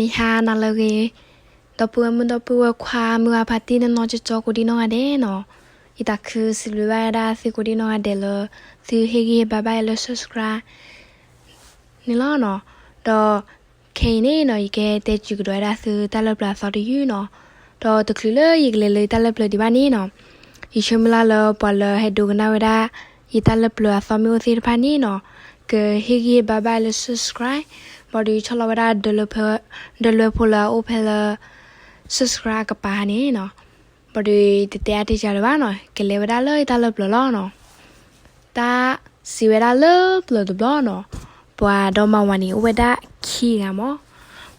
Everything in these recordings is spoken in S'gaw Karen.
ယဟါနၤလၢအဂ့ၤ, ဒီပုၢ်ဝဲၢ်မုၣ်ဒီပုၢ်ဝဲၢ်ခွါ မုၢ်ဂၤဖါတံၢ်နီၢ်နီၢ်ကၠီကၠီ ကိးဒံနီၢ်ဂၤဒဲးနီၤ, ယသးခုစံးဘျုးဘၣ်ဝဲဒၣ်သုကိးဒံနီၢ်ဂၤဒဲးလၢ သုဟ့ၣ်ဂံၢ်ဟ့ၣ်ဘါဘၣ်လၢ subscribe န့ၣ်လီၤနီၤ. ဒီးခဲအံၤန့ၣ်နီၤ ယကတဲစူၤကဒီးဝဲဒၣ်သုတၢ်လၢပျၢၤအသီတယုၢ်နီၤ. ဒီးတချုးလၢယကလဲၤလၢယတၢ်လၢပျၢၤအသီတယုၢ်နီၤ, ယဆၢမုၢ်လၢ်လၢပှၤလၢဟဲဒိကနၣ်ဝဲဒၣ် ယတၢ်လၢပျၢၤအသီမ့ၢ်အိၣ်သ့ၣ်တဖၣ်န့ၣ်နီၤ, ကဟ့ၣ်ဂံၢ်ဟ့ၣ်ဘါဘၣ်လၢ subscribe ဘၣ်ဒီးဆီၣ်လီၤဝဲဒၣ် ဒၢလွဲဖိလၢအအိၣ်ဖဲလၢ subscribe အကပၤန့ၣ်နီၤ. ဘၣ်ဒီးတတဲအါတဲစှၤလၢၤဘၣ်နီၤ, ကလဲၤဝဲဒၣ်လၢယတၢ်လၢပျၢၤလီၤနီၤ. တၢ်စံးဝဲဒၣ်လၢပျၢၤတဘျီနီၤ, ပှၤဒီမါဝၤန့ၣ် အိၣ်ဝဲဒၣ်ခံဂၤမး.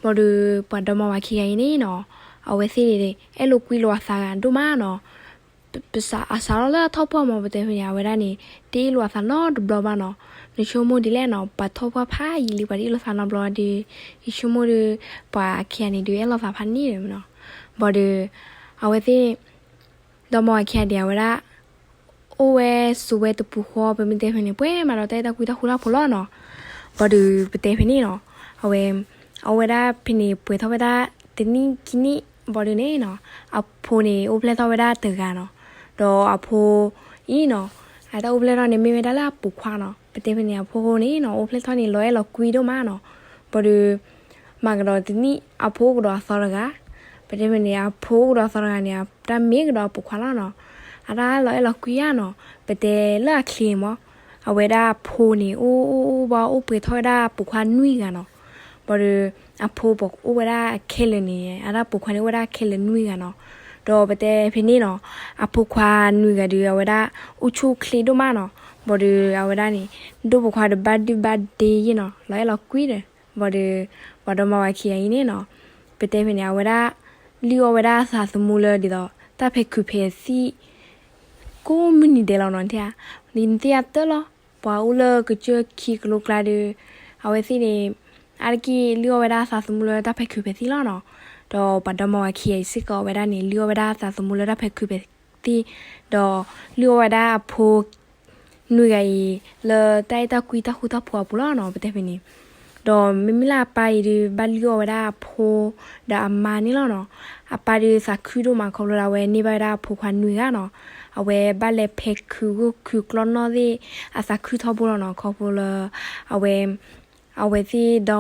ဘၣ်ဒီးပှၤဒီမါဝၤခံဂၤအံၤန့ၣ်နီၤ, အဝဲသ့ၣ်န့ၣ် အဲၣ်လိာ်ကွံလိာ်အသးဂၤဒိၣ်မးနီၤ. ပစးအစးထီၣ်လၢအထီၣ်ပှၢ်မး ပတဲဖဲန့ၣ် အဝဲဒၣ်န့ၣ် တအ့ၣ်လိာ်အသးနီတဘျီဘၣ်နီၤ. နဆိကမိၣ်ဒ်လဲၣ်နီၤ, ပှၤထီၣ်ပှၢ်ဖးယံာ်လံ ပှၤတအ့ၣ်လိာ်သးနီတဘျီဒီး, ယဆိကမိၣ်ဒီး ပှၤခံဂၤန့ၣ်ဒုး အဲၣ်လိာ်သးဖးန့ၣ်နီၤ. ဘၣ်ဒီး အဝဲသ့ၣ် ဒီမါဝၤခံဂၤဒဲး အဝဲဒၣ် အိၣ်ဝဲဆိးဝဲတပူၤဃီ ပမ့ၢ်တဲဖဲန့ၣ် ပှဲၤမးဒီးတၢ်အဲၣ်တၢ်ကွံတၢ်ဃူတၢ်ဖိးလီၤနီၤ. ဘၣ်ဒီးပတဲဖဲန့ၣ်နီၤ, အဝဲ အအိၣ်ဝဲဒၣ်ဖဲန့ၣ် ပှဲၤထီၣ်ဝဲဒၣ်တနံၣ်ခံနံၣ် ဘၣ်ဒီးန့ၣ်နီၤ, အဖိန့ၣ် အိၣ်ဖျဲၣ်ထီၣ်ဝဲဒၣ်တဂၤနီၤ. ဒီးအဖိအံၤနီၤ, အတၢ်အိၣ်ဖျဲၣ်ထီၣ်န့ၣ် မ့ၢ်ဝဲဒၣ်လၢအပိာ်ခွါနီၤ. ပတဲဖဲန့ၣ် အဖိန့ၣ်နီၤ အိၣ်ဖျဲၣ်ထီၣ်န့ၣ် လီၤအဲၣ်လီၤကွံဒိၣ်မးနီၤ. ဘၣ်ဒီး မၤကဒီးတနံၣ် အဖိအိၣ်ကဒီးအသီတဂၤ, ပတဲဖဲန့ၣ် အဖိအိၣ်ကဒီးအသီတဂၤန့ၣ် အတၢ်မ့ၢ်ကဒီးအပိာ်ခွါလီၤနီၤ. အတၢ်လီၤအဲၣ်လီၤကွံဧါနီၤ. ပတဲလၢအချ့မး, အဝဲဒၣ်အဖိန့ၣ် အိၣ်အိၣ်အိၣ်ဘၣ် အိၣ်ပှဲၤထီၣ်ဝဲဒၣ်ပိာ်ခွါနွံဂၤနီၤ. ဘၣ်ဒီး အဖိအိၣ်ဝဲဒၣ်ခဲလၢာ်န့ၣ် အတၢ်ပိာ်ခွါန့ၣ် အိၣ်ဝဲဒၣ်ခဲလၢာ်နွံဂၤနီၤ. ဒီးပတဲဖဲန့ၣ်နီၤ, အဖိခွါနွံဂၤဒီး အဝဲဒၣ် အိၣ်ဆူၣ်အိၣ်ချ့ဒိၣ်မးနီၤ. ဘၣ်ဒီးအဝဲဒၣ်န့ၣ် ဒိၣ်ပိာ်ခွါဒီးဘၣ်ဒုဘၣ်ဒ့ယ့ၢ်နီၤ, လီၤအဲၣ်လီၤကွံဒီး. ဘၣ်ဒီး ပှၤဒီမါဝၤခံဂၤအံၤန့ၣ်နီၤ, ပတဲဖဲန့ၣ် အဝဲဒၣ် လုၢ်အီၣ်ဝဲဒၣ်အသးသမူလၢဒ်သိး တၢ်ဖဲးခုးဖဲးသံၣ် ကိးမုၢ်နံၤဒဲးလီၤနီၤ. နထံၣ်ဧါ, နသ့ၣ်ညါတၢ်လီၤ, ပှၤအိၣ်လၢကစၢၢ်ခံကလိကျါဒီး အဝဲသ့ၣ်န့ၣ် အါတက့ၢ်လုၢ်အီၣ်ဝဲဒၣ်အသးသမူလၢတၢ်ဖဲးခုးဖဲးသံၣ်လီၤနီၤ. ဒီးပှၤဒီမါဝၤခံဂၤအံၤစ့ၢ်ကီး အဝဲဒၣ်န့ၣ် လုၢ်အီၣ်ဝဲဒၣ်အသးသမူလၢတၢ်ဖဲးခုးဖဲးသံၣ်, ဒီးလုၢ်အီၣ်ဝဲဒၣ်အဖိ နွံဂၤအံၤ လၢတၢ်အဲၣ်တၢ်ကွံတၢ်ဃူတၢ်ဖိးအပူၤလီၤနီၤ ပတဲဖဲန့ၣ်. ဒီးမ့မ့ၢ်လၢအပၢ်အံၤဒီး ဘၣ်လုၢ်အီၣ်ဝဲဒၣ်အဖိ ဒီးအမါန့ၣ်လီၤနီၤ. အပၢ်ဒီးသးခုဒိၣ်မး ခီဖျိလၢအဝဲန့ၢ်ဘၣ်ဝဲဒၣ်အဖိခွါနွံဂၤနီၤ. အဝဲဘၣ်လဲၤဖဲးခုးဂိၢ်ခုးကျီနီၣ်သ့ၣ် အသးခုထီဘိလီၤနီၤ. ခီဖျိလၢ အဝဲ အဝဲသ့ၣ်ဒီ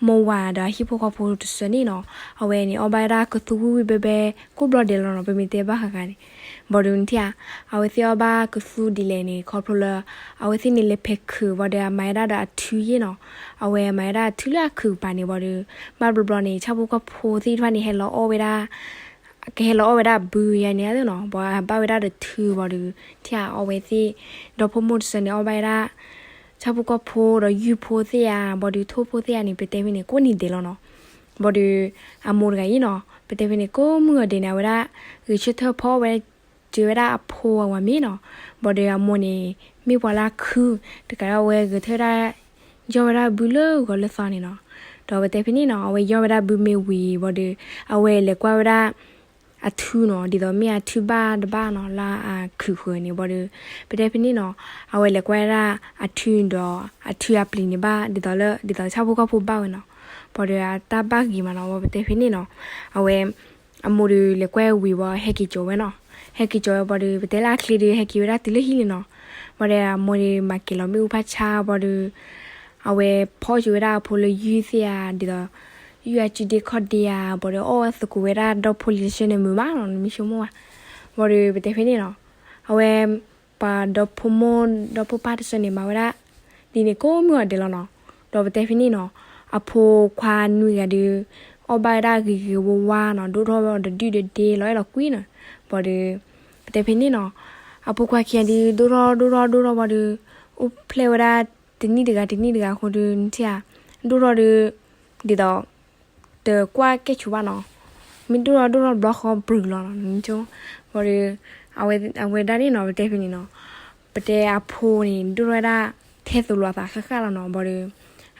မိၢ်ဝၤဒီးအဟံၣ်ဖိဃီဖိတစၢန့ၣ်နီၤ, အဝဲန့ၣ်အီၣ်ဘၣ်ဝဲဒၣ်ကသူဝံၣ်ဝံၣ်ဘဲဘဲ ကိးဘျီဒဲးလီၤနီၤ, ပမ့ၢ်တဲဘၣ်ဃးဃးန့ၣ်. ဘၣ်ဒီးနထံၣ်ဧါ, အဝဲသ့ၣ်အီၣ်ဘၣ်ကသူဒ်လဲၣ်န့ၣ် ခီဖျိလၢ အဝဲသ့ၣ်န့ၣ်လဲၤဖဲးခုးဘၣ်ဒီး အမၤဝဲဒၣ်ဒီးအထုယ့ၢ်နီၤ. အဝဲမၤဝဲဒၣ်အထုလၢအခုးကပၤန့ၣ်ဘၣ်ဒီး ဘၣ်ဘျီဘျီန့ၣ် ဆၣ်ဖိကီၢ်ဖိသ့ၣ်တဖၣ်န့ၣ် ဟဲလီၤအီၣ်ဝဲဒၣ် ကဟဲလီၤအီၣ်ဝဲဒၣ်ဘုယါန့ၣ်နီၤ, ဘၣ်ဘၣ်ဝဲဒၣ်ဒီးထုဘၣ်ဒီး ထံၣ်ဧါ အဝဲသ့ၣ် ဒီဖိမိၢ်တစၢန့ၣ် အီၣ်ဘၣ်ဝဲဒၣ် ဆၣ်ဖိကီၢ်ဖိဒီးယုၢ်ဖိသ့ၣ်ဧါ ဘၣ်ဒီးထိၣ်ဖိသ့ၣ်ဧါန့ၣ် ပတဲဖဲန့ၣ် ကိးနံၤဒဲးလီၤနီၤ. ဘၣ်ဒီး အမိၢ်တဂၤအံၤနီၤ ပတဲဖဲန့ၣ် ကိးမုၢ်ဂီၤဒဲးန့ၣ် အဝဲဒၣ် ဂဲၤဆၢထၢၣ်ဖီဝဲ စၢၤဝဲဒၣ်အဖိအဝၤမ့ၢ်နီၤ. ဘၣ်ဒီးအမိၢ်န့ၣ် မ့ၢ်ပှၤလၢအခု တကးဒီးအဝဲဂဲၤဆၢထၢၣ်ဝဲဒၣ် ယီၢ်ဝဲဒၣ်ဘုလၢဂီၤလၢသီန့ၣ်နီၤ. ဒီးပတဲဖဲန့ၣ်နီၤ အဝဲယီၢ်ဝဲဒၣ်ဘုမ့ၢ်ဝံၤဘၣ်ဒီး အဝဲလဲၤကွၢ်ဝဲဒၣ် အထုနီၤ, ဒ်သိးမ့ၢ်အထုဘၣ်တဘၣ်နီၤ လၢအခုးဃၢၤန့ၣ်ဘၣ်ဒီး ပတဲဖဲန့ၣ်နီၤ အဝဲလဲၤကွၢ်ဝဲဒၣ်အထုဒီး အထုအပျံၤန့ၣ်ဘၣ် ဒ်သိးလၢ ဒ်သိးဆၣ်ဖိကီၢ်ဖိဘၣ်ဝဲနီၤ. ဘၣ်ဒီးအတၢ်ဘၣ်ဂ့ၤမးနီၤ ပတဲဖဲန့ၣ်နီၤ အဝဲ အမိၢ်ဒီးလဲၤကွၢ်ဝံၤဘၣ် ဟဲက့ၤကၠီၤဝဲနီၤ. ဟဲက့ၤကၠီၤဝဲဘၣ်ဒီး ပတဲလၢအချ့ဒီး ဟဲက့ၤဝဲဒၣ်တုၤလၢဟံၣ်လံနီၤ. ဘၣ်ဒီးအမိၢ်ဒီးမၤက့ၤလီၤမ့ၣ်အူဖးဆါဘၣ်ဒီး အဝဲဖီၣ်ကၠီၤဝဲဒၣ်အဖိလၢယုၢ်သ့ၣ်ဧါ ဒ်သိး ယုၢ်အစုဒ့ခီၣ်ဒ့ဧါ ဘၣ်ဒီးအီၣ်ဝဲသကိးဝဲဒၣ်ဒီဖိလံၤတဆၢန့ၣ်မုာ်မးနီၤ နမ့ၢ်ဆိကမိၣ်ဘၣ်. ဘၣ်ဒီးပတဲဖဲန့ၣ်နီၤ အဝဲ ပှၤဒီဖိမိၢ် ဒီဖိပၢ်တဆၢန့ၣ် မၤဝဲဒၣ် ဒ်န့ၣ်ကိးမုၢ်ဂီၤဒဲးလီၤနီၤ. ဒီးပတဲဖဲန့ၣ်နီၤ အဖိခွါနွံဂၤဒီး အီၣ်ဘၣ်ဝဲဒၣ်ဂ့ၤဂ့ၤဝါဝါနီၤ ဒိၣ်ထီၣ်ဒီးဒုၣ်ဒီးဒ့လီၤအဲၣ်လီၤကွံနီၤ. ဘၣ်ဒီး ပတဲဖဲန့ၣ်နီၤ အဖိခွါခံဂၤဒီး ဒိၣ်ထီၣ်ဒိၣ်ထီၣ်ဒိၣ်ထီၣ်ဘၣ်ဒီး အိၣ်ဖျဲၣ်ဝဲဒၣ်တနံၣ်တဂၤတနံၣ်တဂၤအဃိဒီး နထံၣ်ဧါ ဒိၣ်ထီၣ်ဒီး ဒ်သိး တကွၢ်ကဲၣ်ဆိးဘၣ်နီၤ. မ့ၢ်ဒိၣ်ထီၣ်ဒိၣ်ထီၣ်ဘျီဃီဘြူၤလီၤနီၤ နဆိ ဘၣ်ဒီး အဝဲဒၣ်န့ၣ်နီၤ ပတဲဖဲန့ၣ်နီၤ ပတဲအဖိန့ၣ် ဒိၣ်ထီၣ်ဝဲဒၣ် ထဲသိးလိာ်အသးဃၣ်ဃၣ်လီၤနီၤ. ဘၣ်ဒီး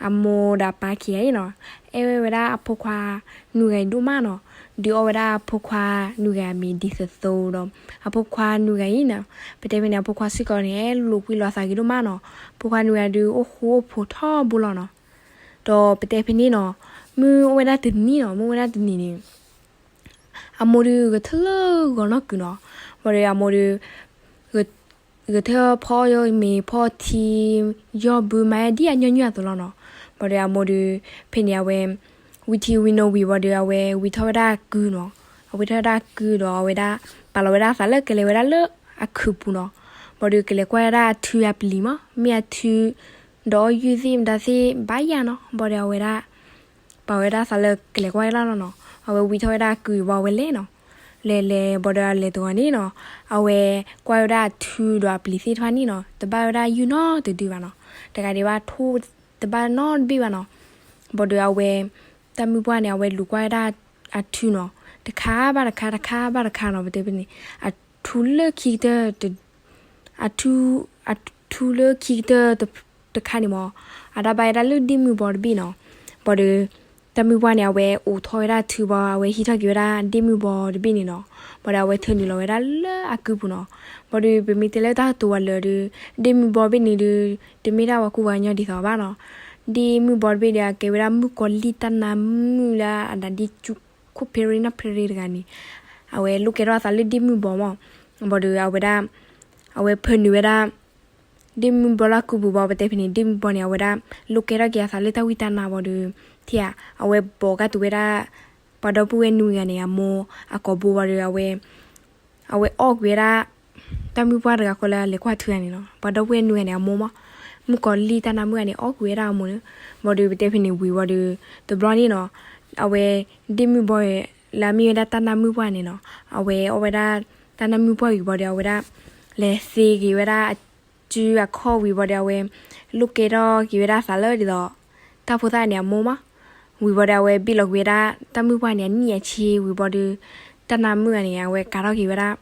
အမိၢ်ဒီးအပၢ်ခံဂၤအံၤနီၤ အဲၣ်ဝဲဝဲဒၣ်အဖိခွါနွံဂၤအံၤဒိၣ်မးနီၤ. ဒုးအီၣ်ဝဲဒၣ်အဖိခွါနွံဂၤအမံၤဒ်သိးသိးဒီး အဖိခွါနွံဂၤအံၤနီၤ ပတဲဖဲန့ၣ် အဖိခွါစ့ၢ်ကီးန့ၣ် အဲၣ်လိာ်ကွံလိာ်အသးဂ့ၤဒိၣ်မးနီၤ. အဖိခွါနွံဂၤဒုး အိၣ်ဃူအိၣ်ဖိးထီဘိလီၤနီၤ. ဒီးပတဲဖဲန့ၣ်နီၤ မုၢ်အိၣ်ဝဲဒၣ်တနံၤနီၤ, မုၢ်အိၣ်ဝဲဒၣ်တနံၤန့ၣ် အမိၢ်ဒုးဂဲၤထၢၣ်လၢဂီၤနီၢ်ကုၤနီၤ, ဘၣ်ဒီးအမိၢ်ဒုး ဂဲၤထၢၣ်ဖီအီၣ်မ့ၤဖီထံ ယီၢ်ဘုမၤဒ်အညီနုၢ်အသိးလီၤနီၤ. ဘၣ်ဒီးအမိၢ်ဒုး ဖဲန့ၣ်အဝဲ ဝံၤထံဝံၤနိဝံၤဘၣ်ဒီး အဝဲဝံထီၣ်ဝဲဒၣ်ကုနီၤ. အဝံထီၣ်ဝဲဒၣ်ကုဒီးအဝဲဒၣ် ပာ်လီၤဝဲဒၣ်အသးလၢကလဲၤဝဲဒၣ်လၢအခုးပူၤနီၤ. ဘၣ်ဒီးကလဲၤကွၢ်ဝဲဒၣ်အထုအပျံၤမး, မ့ၢ်အထု ဒီးအီၣ်ယုၢ်သ့ၣ်မတၤသ့ၣ်ဘၣ်ယၤနီၤ. ဘၣ်ဒီးအဝဲဒၣ် ပာ်ဝဲဒၣ်သးလၢကလဲၤကွၢ်ဝဲဒၣ်လီၤနီၤ. အဝဲဝံထီၣ်ဝဲဒၣ်ကုဘၣ်အဝဲလဲၤနီၤ. လဲၤလဲၤဘၣ်ဒီးအလဲၤတဂီၤန့ၣ်နီၤ, အဝဲကွၢ်ဝဲဒၣ်အထုဒီးအပျံၤသ့ၣ်တဖၣ်န့ၣ်နီၤ, တဘၣ်ဝဲဒၣ်ယုၢ်နီတဒုဘၣ်နီၤ. တဂၤဒံးဘၣ်ထိၣ်တဘၣ်နီတဘ့ၣ်ဘၣ်နီၤ. ဘၣ်ဒီးအဝဲ တၢ်မုၣ်ပှၢ်န့ၣ် အဝဲလူၤကွၢ်ဝဲဒၣ်အထုနီၤ, တခါဘၣ်တခါ တခါဘၣ်တခါနီၤ. ပတဲဖဲန့ၣ် အထုလၢခံကတၢၢ် အထု အထုလၢခံကတၢၢ်တခါန့ၣ်မး, အတၢ်ဘၣ်ဝဲဒၣ်လၢဒ့ၣ်မုၢ်ဘီတဘ့ၣ်နီၤ. ဘၣ်ဒီး တၢ်မုၣ်ပှၢ်န့ၣ် အဝဲအိးထီၣ်ဝဲဒၣ်အထုဘၣ် အဝဲဟံးထီၣ်က့ၤဝဲဒၣ်ဒ့ၣ်မုၢ်ဘီတဘ့ၣ်န့ၣ်နီၤ. ဘၣ်ဒီးအဝဲထၢနုာ်လီၤဝဲဒၣ်လၢအကုပူၤနီၤ. ဘၣ်ဒီးပမ့ၢ်တဲလၢတၢ်ကတိၤဝဲလၢာ်ဒီး ဒ့ၣ်မုၢ်ဘီတဘ့ၣ်န့ၣ်ဒီး တမ့ၢ်ဒၣ်ပှၤကူပှၤကညီဒ်သိးဘၣ်နီၤ. ဒ့ၣ်မုၢ်ဘီတဘ့ၣ်ဒီး အကဲဝဲဒၣ်မုၣ်ကီၤလံၢ်တၢ်နါမုၣ်လၢအဒၣ်ဒ့ၣ်ကူၣ်ခိၣ်ဖ့ရ့နီၢ်ဖ့ရ့တဂၤန့ၣ်, အဝဲလိၣ်ကဲထီၣ်အသးလၢဒ့ၣ်မုၢ်ဘီမး. ဘၣ်ဒီးအဝဲဒၣ် အဝဲဖၢနုာ်ဝဲဒၣ် ဒ့ၣ်မုၢ်ဘီလၢအကုပူၤဘၣ်. ပတဲဖဲန့ၣ် ဒ့ၣ်မုၢ်ဘီန့ၣ် အဝဲဒၣ်လိၣ်ကဲထီၣ်က့ၤအသးလၢတၢ်ဝံတၢ်နါဘၣ်ဒီး ထဲဧါ အဝဲဘိးကါတုၤဝဲဒၣ် ပှၤဒီပုၢ်ဝဲၢ်နွံဂၤန့ၣ် အမိၢ်အကိာ်ဘိဘၣ်ဒီး အဝဲ အဝဲအီၣ်ကွံာ်ဝဲဒၣ် တၢ်မုၣ်ပှၢ်တဂၤဃီလၢအလဲၤကွၢ်ထုဂၤန့ၣ်နီၤ. ပှၤဒီပုၢ်ဝဲၢ်နွံဂၤန့ၣ် အမိၢ်မး, မုၣ်ကီၤလံၢ်တၢ်နါမုၣ်ဂၤန့ၣ် အီၣ်ကွံာ်ဝဲဒၣ်အမိၢ်န့ၣ်. ဘၣ်ဒီးပတဲဖဲန့ၣ်ဝံၤဘၣ်ဒီး တဘျီန့ၣ်နီၤ, အဝဲ ဒ့ၣ်မုၢ်ဘီလၢအမ့ၢ်ဝဲဒၣ်တၢ်နါမုၣ်ပှၢ်န့ၣ်နီၤ, အဝဲအီၣ်ဝဲဒၣ်တၢ်နါမုၣ်ပှၢ်ဝံၤဘၣ်ဒီး အဝဲဒၣ် လဲၤသ့က့ၤဝဲဒၣ်အစုအခီၣ်ဝံၤဘၣ်ဒီး အဝဲ လိၣ်ကဲထီၣ်က့ၤဝဲဒၣ်အသးလၢဒ်သိး တၢ်ဖိသၣ်န့ၣ်အမိၢ်မး. ဝံၤဘၣ်ဒီး အဝဲဘ့ၣ်လီၤကွံာ်ဝဲဒၣ် တၢ်မုၣ်ပှၢ်န့ၣ် အနံၣ်အဆံဝံၤဘၣ်ဒီး တၢ်နါမုၣ်ဂၤန့ၣ် အဝဲကၤထီၣ်က့ၤဝဲဒၣ်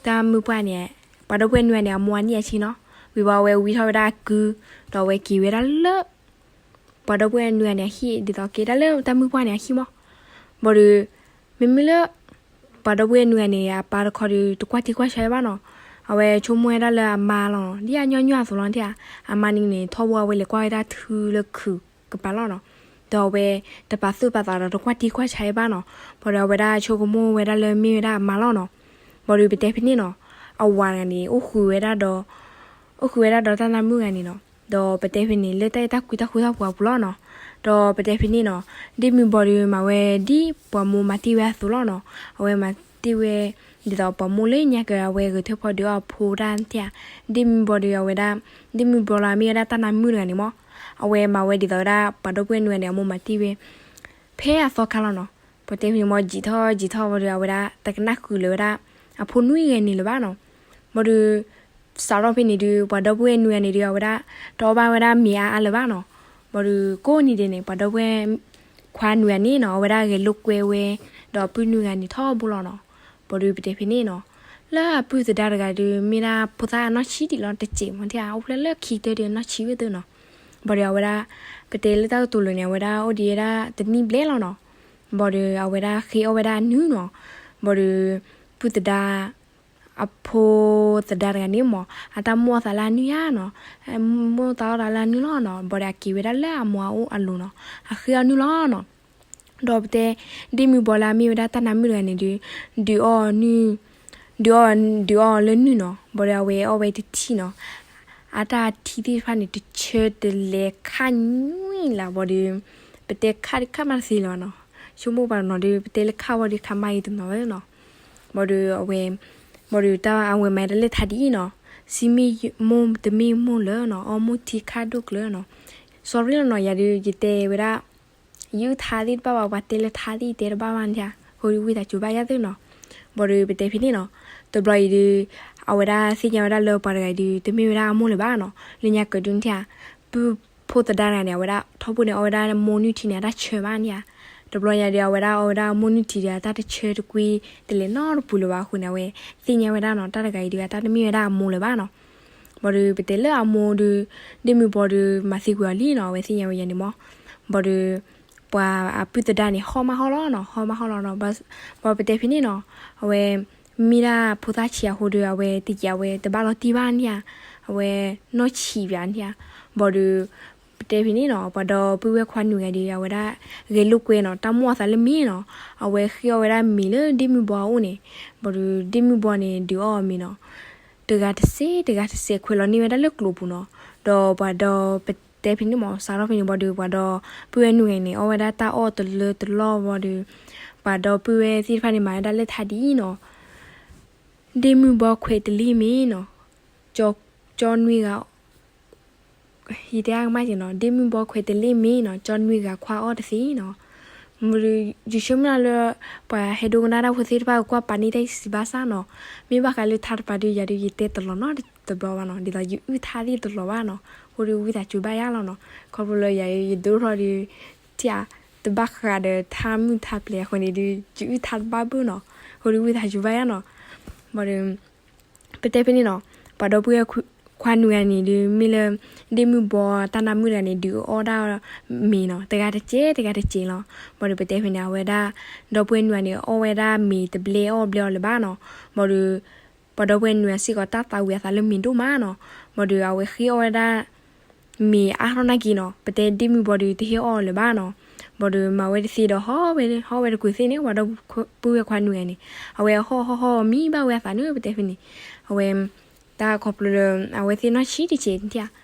တၢ်မုၣ်ပှၢ်န့ၣ် ပှၤဒီပုၢ်ဝဲၢ်နွံဂၤန့ၣ် အမိၢ်အနံၣ်အဆံနီၤ. ဝံၤဘၣ်အဝဲဝံထီၣ်ဝဲဒၣ်အကု, ဒီးအဝဲက့ၤဝဲဒၣ်လၢ ပှၤဒီပုၢ်ဝဲၢ်နွံဂၤန့ၣ်အဟံၣ် ဒ်သိးက့ၤဒၣ်လၢတၢ်မုၣ်ပှၢ်န့ၣ်အဟံၣ်မး. ဘၣ်ဒီး မ့မ့ၢ်လၢ ပှၤဒီပုၢ်ဝဲၢ်နွံဂၤန့ၣ် အပၢ်တခီဒီး တကွၢ်ထံကွၢ်ဆးဝဲဘၣ်နီၤ. အဝဲဆိကမိၣ်ဝဲဒၣ်လၢအမါလီၤနီၤ, ဒ်အညီနုၢ်အသိးလီၤ ဒ်အမါန့ၣ်န့ၣ် ထီဘိအဝဲလဲၤကွၢ်ဝဲဒၣ်ထုလၢခုးကပၤလီၤနီၤ. ဒီးအဝဲတပာ်သူၣ်ပာ်သးဒီး တကွၢ်ထံကွၢ်ဆးဝဲဘၣ်နီၤ. ဘၣ်ဒီးအဝဲဒၣ်ဆိကမိၣ်ဝဲဒၣ်လၢမ့ၢ်ဝဲဒၣ်အမါလီၤနီၤ. ဘၣ်ဒီးပတဲဖဲန့ၣ်နီၤ, အဝၤတဂၤန့ၣ် အိၣ်ဃုာ်ဝဲဒၣ်ဒီး အိၣ်ဃုာ်ဝဲဒၣ်ဒီးတၢ်နါမုၣ်ဂၤန့ၣ်နီၤ. ဒီးပတဲဖဲန့ၣ် လၢတၢ်အဲၣ်တၢ်ကွံတၢ်ဃူတၢ်ဖိးအပူၤလီၤနီၤ. ဒီးပတဲဖဲန့ၣ်နီၤ, ဒ့ၣ်မုၢ်ဘီဒီးမၤဝဲဒ်ပှၤမိၢ်မၤတ့ၢ်ဝဲအသိးလီၤနီၤ. အဝဲမၤတ့ၢ်ဝဲ ဒ်သိးပှၤမိၢ်လၢညါကၢၤ အဝဲဂဲၤထၢၣ်ဖီဒုးအီၣ်အဖိဒၣ်ထဲဧါ. ဒ့ၣ်မုၢ်ဘီဒီးအဝဲဒၣ် ဒ့ၣ်မုၢ်ဘီလၢအမ့ၢ်ဝဲဒၣ်တၢ်နါမုၣ်တဂၤန့ၣ်မး, အဝဲမၤဝဲဒ်သိးဝဲဒၣ် ပှၤဒီပုၢ်ဝဲၢ်နွံဂၤန့ၣ် အမိၢ်မၤတ့ၢ်ဝဲ ဖဲအသီခါလီၤနီၤ. ပတဲဖဲန့ၣ်မး ယံာ်ထီၣ်ယံာ်ထီၣ်ဘၣ်ဒီး အဝဲဒၣ်တကနၣ်ဃုာ်လၢၤဝဲဒၣ် အဖိနွံဂၤန့ၣ်လၢၤဘၣ်နီၤ. ဘၣ်ဒီး စးထီၣ်ဖဲန့ၣ်ဒုး ပှၤဒီပုၢ်ဝဲၢ်နွံဂၤန့ၣ်ဒုး အဝဲဒၣ် တအီၣ်ဘၣ်ဝဲဒၣ်မ့ၤအါအါလၢၤဘၣ်နီၤ. ဘၣ်ဒီးကိးနံၤဒဲးန့ၣ် ပှၤဒီပုၢ်ဝဲၢ်ခွါနွံဂၤန့ၣ်နီၤ အဝဲဒၣ်ဂဲၤလိာ်ကွဲဝဲ ဒီးအပုၢ်နွံဂၤန့ၣ်ထီဘိလီၤနီၤ. ဘၣ်ဒီးပတဲဖဲန့ၣ်နီၤ, လၢအပုၢ်သဒါတဂၤဒုး မ့ၢ်ဒၣ်ဖိသၣ်အနီၢ်ဆံးဒံးလီၤ တစဲးမးထဲဧါ, အိၣ်ဖျဲၣ်လၢခံကတၢၢ်ဒီးနီၢ်ဆံးဝဲသ့နီၤ. ဘၣ်ဒီးအဝဲဒၣ် ပတဲလၢတၢ်ကတိၤလၢာ်န့ၣ် အဝဲဒၣ်အိၣ်ဒံးဝဲဒၣ်တနံၣ်ဘျဲၣ်လီၤနီၤ. ဘၣ်ဒီးအဝဲဒၣ်ဃ့အီၣ်ဝဲဒၣ်အနုၢ်နီၤ. ဘၣ်ဒီး ပုၢ်သဒါ အဖိသဒါတဂၤန့ၣ်မး အတၢ်မိၣ်အီၣ်သးလၢအနုၢ်ဧါနီၤ, မိၣ်သးအီၣ်သးလၢအနုၢ်လီၤနီၤ. ဘၣ်ဒီးအက့ၤဝဲဒၣ်လၢအမိၢ်အအိၣ်အလိၤနီၤ, အဃ့အီၣ်နုၢ်လီၤနီၤ. ဒီးပတဲ ဒ့ၣ်မုၢ်ဘီလၢအမ့ၢ်ဝဲဒၣ်တၢ်နါမုၣ်တဂၤန့ၣ်ဒုး ဒုးအီၣ်နုၢ် ဒုးအီၣ် ဒုးအီၣ်လၢနုၢ်နီၤ. ဘၣ်ဒီးအဝဲအီၣ်ဝဲတထံၣ်နီၤ, အတၢ်ထံသ့ၣ်တဖၣ်န့ၣ် တဆၢတလဲၤခါနွံလၢၤဘၣ်ဒီး ပတဲခါဒုးခါမးတသ့လၢၤဘၣ်နီၤ. ဆိကမိၣ်ပှၤတနီၤဒုး ပတဲလၢခါဝံၤဒီးခါမးအံၤတနီၤဝဲနီၤ. ဘၣ်ဒီးအဝဲ ဘၣ်ဒီးတၢ်အဝဲမၤတၢ်လၢထါဒ်အံၤနီၤ, စံမ့ၢ်မိၢ်တမ့ၢ်မိၢ်လၢၤနီၤ, အီမိၢ်ထံခါဒိၣ်ကျၢၤနီၤ. စီၤရ့လီၤနီၤ, ယၤဒုး ယတဲဝဲဒၣ် ယုၢ်ထါသ့ၣ်တဘၣ်ဘၣ်, ပှၤတဲလၢထါသ့ၣ်ယတဲတဘၣ်ဘၣ်န့ၣ်ဧါ, ဃိဒုးဝံသးစူၤဘၣ်ယၤသ့နီၤ. ဘၣ်ဒီးပတဲဖဲန့ၣ်နီၤ, တဘျီအံၤဒုး အဝဲဒၣ်သ့ၣ်ညါဝဲဒၣ်လၢပှၤတဂၤအံၤဒုး တမ့ၢ်ဝဲဒၣ်အမိၢ်လၢၤဘၣ်နီၤ, လၢညါကၢၤဒုးန့ၣ်ဧါ, ပုၢ်ဖိသဒါတဂၤန့ၣ် အဝဲဒၣ်ထီဘိန့ၣ် အီၣ်ဝဲဒၣ်မိၢ်နုၢ်ထံန့ၣ် အတၢ်ဆၢဘၣ်န့ၣ်ဧါ. တဘျီညါဒီး အဝဲဒၣ်အီၣ်ဝဲဒၣ်မိၢ်နုၢ်ထံဒီး အတၢ်တဆၢတကွံတလဲၤနီတပူၤလၢၤဘၣ်အဃိန့ၣ် အဝဲသ့ၣ်ညါဝဲဒၣ်နီၤ, တၢ်တဂၤအံၤဒုး အတၢ်တမ့ၢ်ဝဲဒၣ်အမိၢ်လၢၤဘၣ်နီၤ. ဘၣ်ဒီးပတဲလၢအမိၢ်ဒီး ဒ့ၣ်မုၢ်ဘီဒီး မၤသံကွံာ်အီၤလံနီၤ, အဝဲသ့ၣ်ညါဝဲယၤန့ၣ်မး. ဘၣ်ဒီး ပှၤအပုၢ်သဒါန့ၣ် ဟီၣ်မးဟီၣ်လီၤနီၤ, ဟီၣ်မးဟီၣ်လီၤနီၤ. ဘၣ်ပတဲဖဲန့ၣ်နီၤ, အဝဲ မ့ၢ်ဒၣ်ဖိသၣ်ဆံးအဃိဒီး အဝဲတယံာ်အဝဲတဘၣ်လီၤတံၢ်ဘၣ်န့ၣ်ဧါ, အဝဲနီၢ်ဆံးဘၣ်န့ၣ်ဧါ. ဘၣ်ဒီး ပတဲဖဲန့ၣ်နီၤ ပှၤဒီပုၢ်ဝဲၢ်ခွါနွံဂၤဒီး အဝဲဒၣ်ဂဲၤလိာ်ကွဲနီၤ တၢ်မိၣ်အသးလၢမ့ၢ်နီၤ, အဝဲဃ့အီၣ်ဝဲဒၣ်မ့ၤလၢဒ့မုၢ်ဘီအအိၣ်န့ၣ်, ဘၣ်ဒီးဒ့မုၢ်ဘီန့ၣ် ဒုးအီၣ်အီၤမ့ၤနီၤ, တဂၤတစဲး တဂၤတစဲး ခွဲးလီၤန့ၢ်ဝဲဒၣ်လၢကျိၤပူၤနီၤ. ဒီးပှၤဒီ ပတဲဖဲန့ၣ်မ့ၢ် စးထီၣ်ဖဲန့ၣ်ဘၣ်ဒီး ပှၤဒီပုၢ်ဝဲၢ်နွံဂၤန့ၣ် အီၣ်ဝဲဒၣ်တၢ်အီၣ်တလၢတလီၢ်ဘၣ်ဒီး ပှၤဒီပုၢ်ဝဲၢ်သ့ၣ်တဖၣ်န့ၣ် မၤဝဲဒၣ်လၢထါဒ်အံၤနီၤ, ဒ့မုၢ်ဘီခွဲးတလ့ၢ်မ့ၤနီၤ, ကၠီနွံဂၤ ယတဲအါကမၣ်က့ၤနီၤ, ဒ့မုၢ်ဘီခွဲးတလ့ၢ်မ့ၤနီၤ, ကၠီနွံဂၤခွါအီၣ်တသ့နီၤ. မ့ၢ်ဒီး ယဆၢမုၢ်လၢ်လၢ ပှၤဟဲဒိကနၣ်တၢ်ဖိသ့ၣ်တဖၣ် ကွၢ်ပာ်န့ၢ်တၢ်စံးဘၣ်ဆၣ်နီၤ, မ့ၢ်ဘၣ်ဃးလၢထါတပၤဒီး ယၤဒီးယတဲတလီၤနီတဘျီဘၣ်နီၤ, ဒ်သိးယအုၣ်ထါသ့ၣ်တလီၤဘၣ်နီၤ, အဃိဒီးဝံသးစူၤဘၣ်ယၤလီၤနီၤ. ခီဖျိလၢယၤ ယဒိၣ်ထီၣ်ဒီး ထံၣ်ဧါ တဘၣ်ဃးဒီးထါမုၢ်ထါပျဲၤအဃိန့ၣ်ဒီး ယအုၣ်ထါတဘၣ်ဘၣ်နီၤ, အဃိဒီးဝံသးစူၤဘၣ်ယၤနီၤ. ဘၣ်ဒီး ပတဲဖဲန့ၣ်နီၤ, ပှၤဒီပုၢ်ဝဲၢ်ခွါနွံဂၤန့ၣ်ဒီး မ့ၢ်လၢ ဒ့မုၢ်ဘီတၢ်နါမုၣ်တဂၤန့ၣ် ဒုးအီၣ်ဒၣ်မ့ၤနီၤ, တဂၤတစဲး တဂၤတစဲးလီၤ. ဘၣ်ဒီးပတဲဖဲန့ၣ် အဝဲဒၣ် ဒီပုၢ်ဝဲၢ်နွံဂၤန့ၣ် အီၣ်ဝဲဒၣ်မ့ၤတဘျဲအီၣ်ဘျဲအီၤလၢၤဘၣ်နီၤ. ဘၣ်ဒီး ပှၤဒီပုၢ်ဝဲၢ်နွံဂၤစ့ၢ်ကီး တၢ်သးဝံၤအသးလၢမ့ၤဒိၣ်မးနီၤ. ဘၣ်ဒီးအဝဲဃ့အီၣ်ဝဲဒၣ် မ့ၤအါထီၣ်နာ်က့နီၤ, ပတဲဒ့မုၢ်ဘီဒီး တဟ့ၣ်အီၣ်လၢၤဘၣ်နီၤ. ဘၣ်ဒီးမၤဝဲတသ့ဒီး ဟီၣ်ဝဲ ဟီၣ်ဝဲတကူာ်သ့ၣ်န့ၣ် ပှၤဒီပုၢ်ဝဲၢ်ခွါနွံဂၤန့ၣ် အဝဲဟီၣ်ဟီၣ်ဟီၣ်မံဘၣ်ဝဲအသးန့ၣ် ပတဲဖဲန့ၣ်, အဝဲ တၢ်ခီဖျိလၢ အဝဲသ့ၣ်နီၢ်ဆံးတစဲး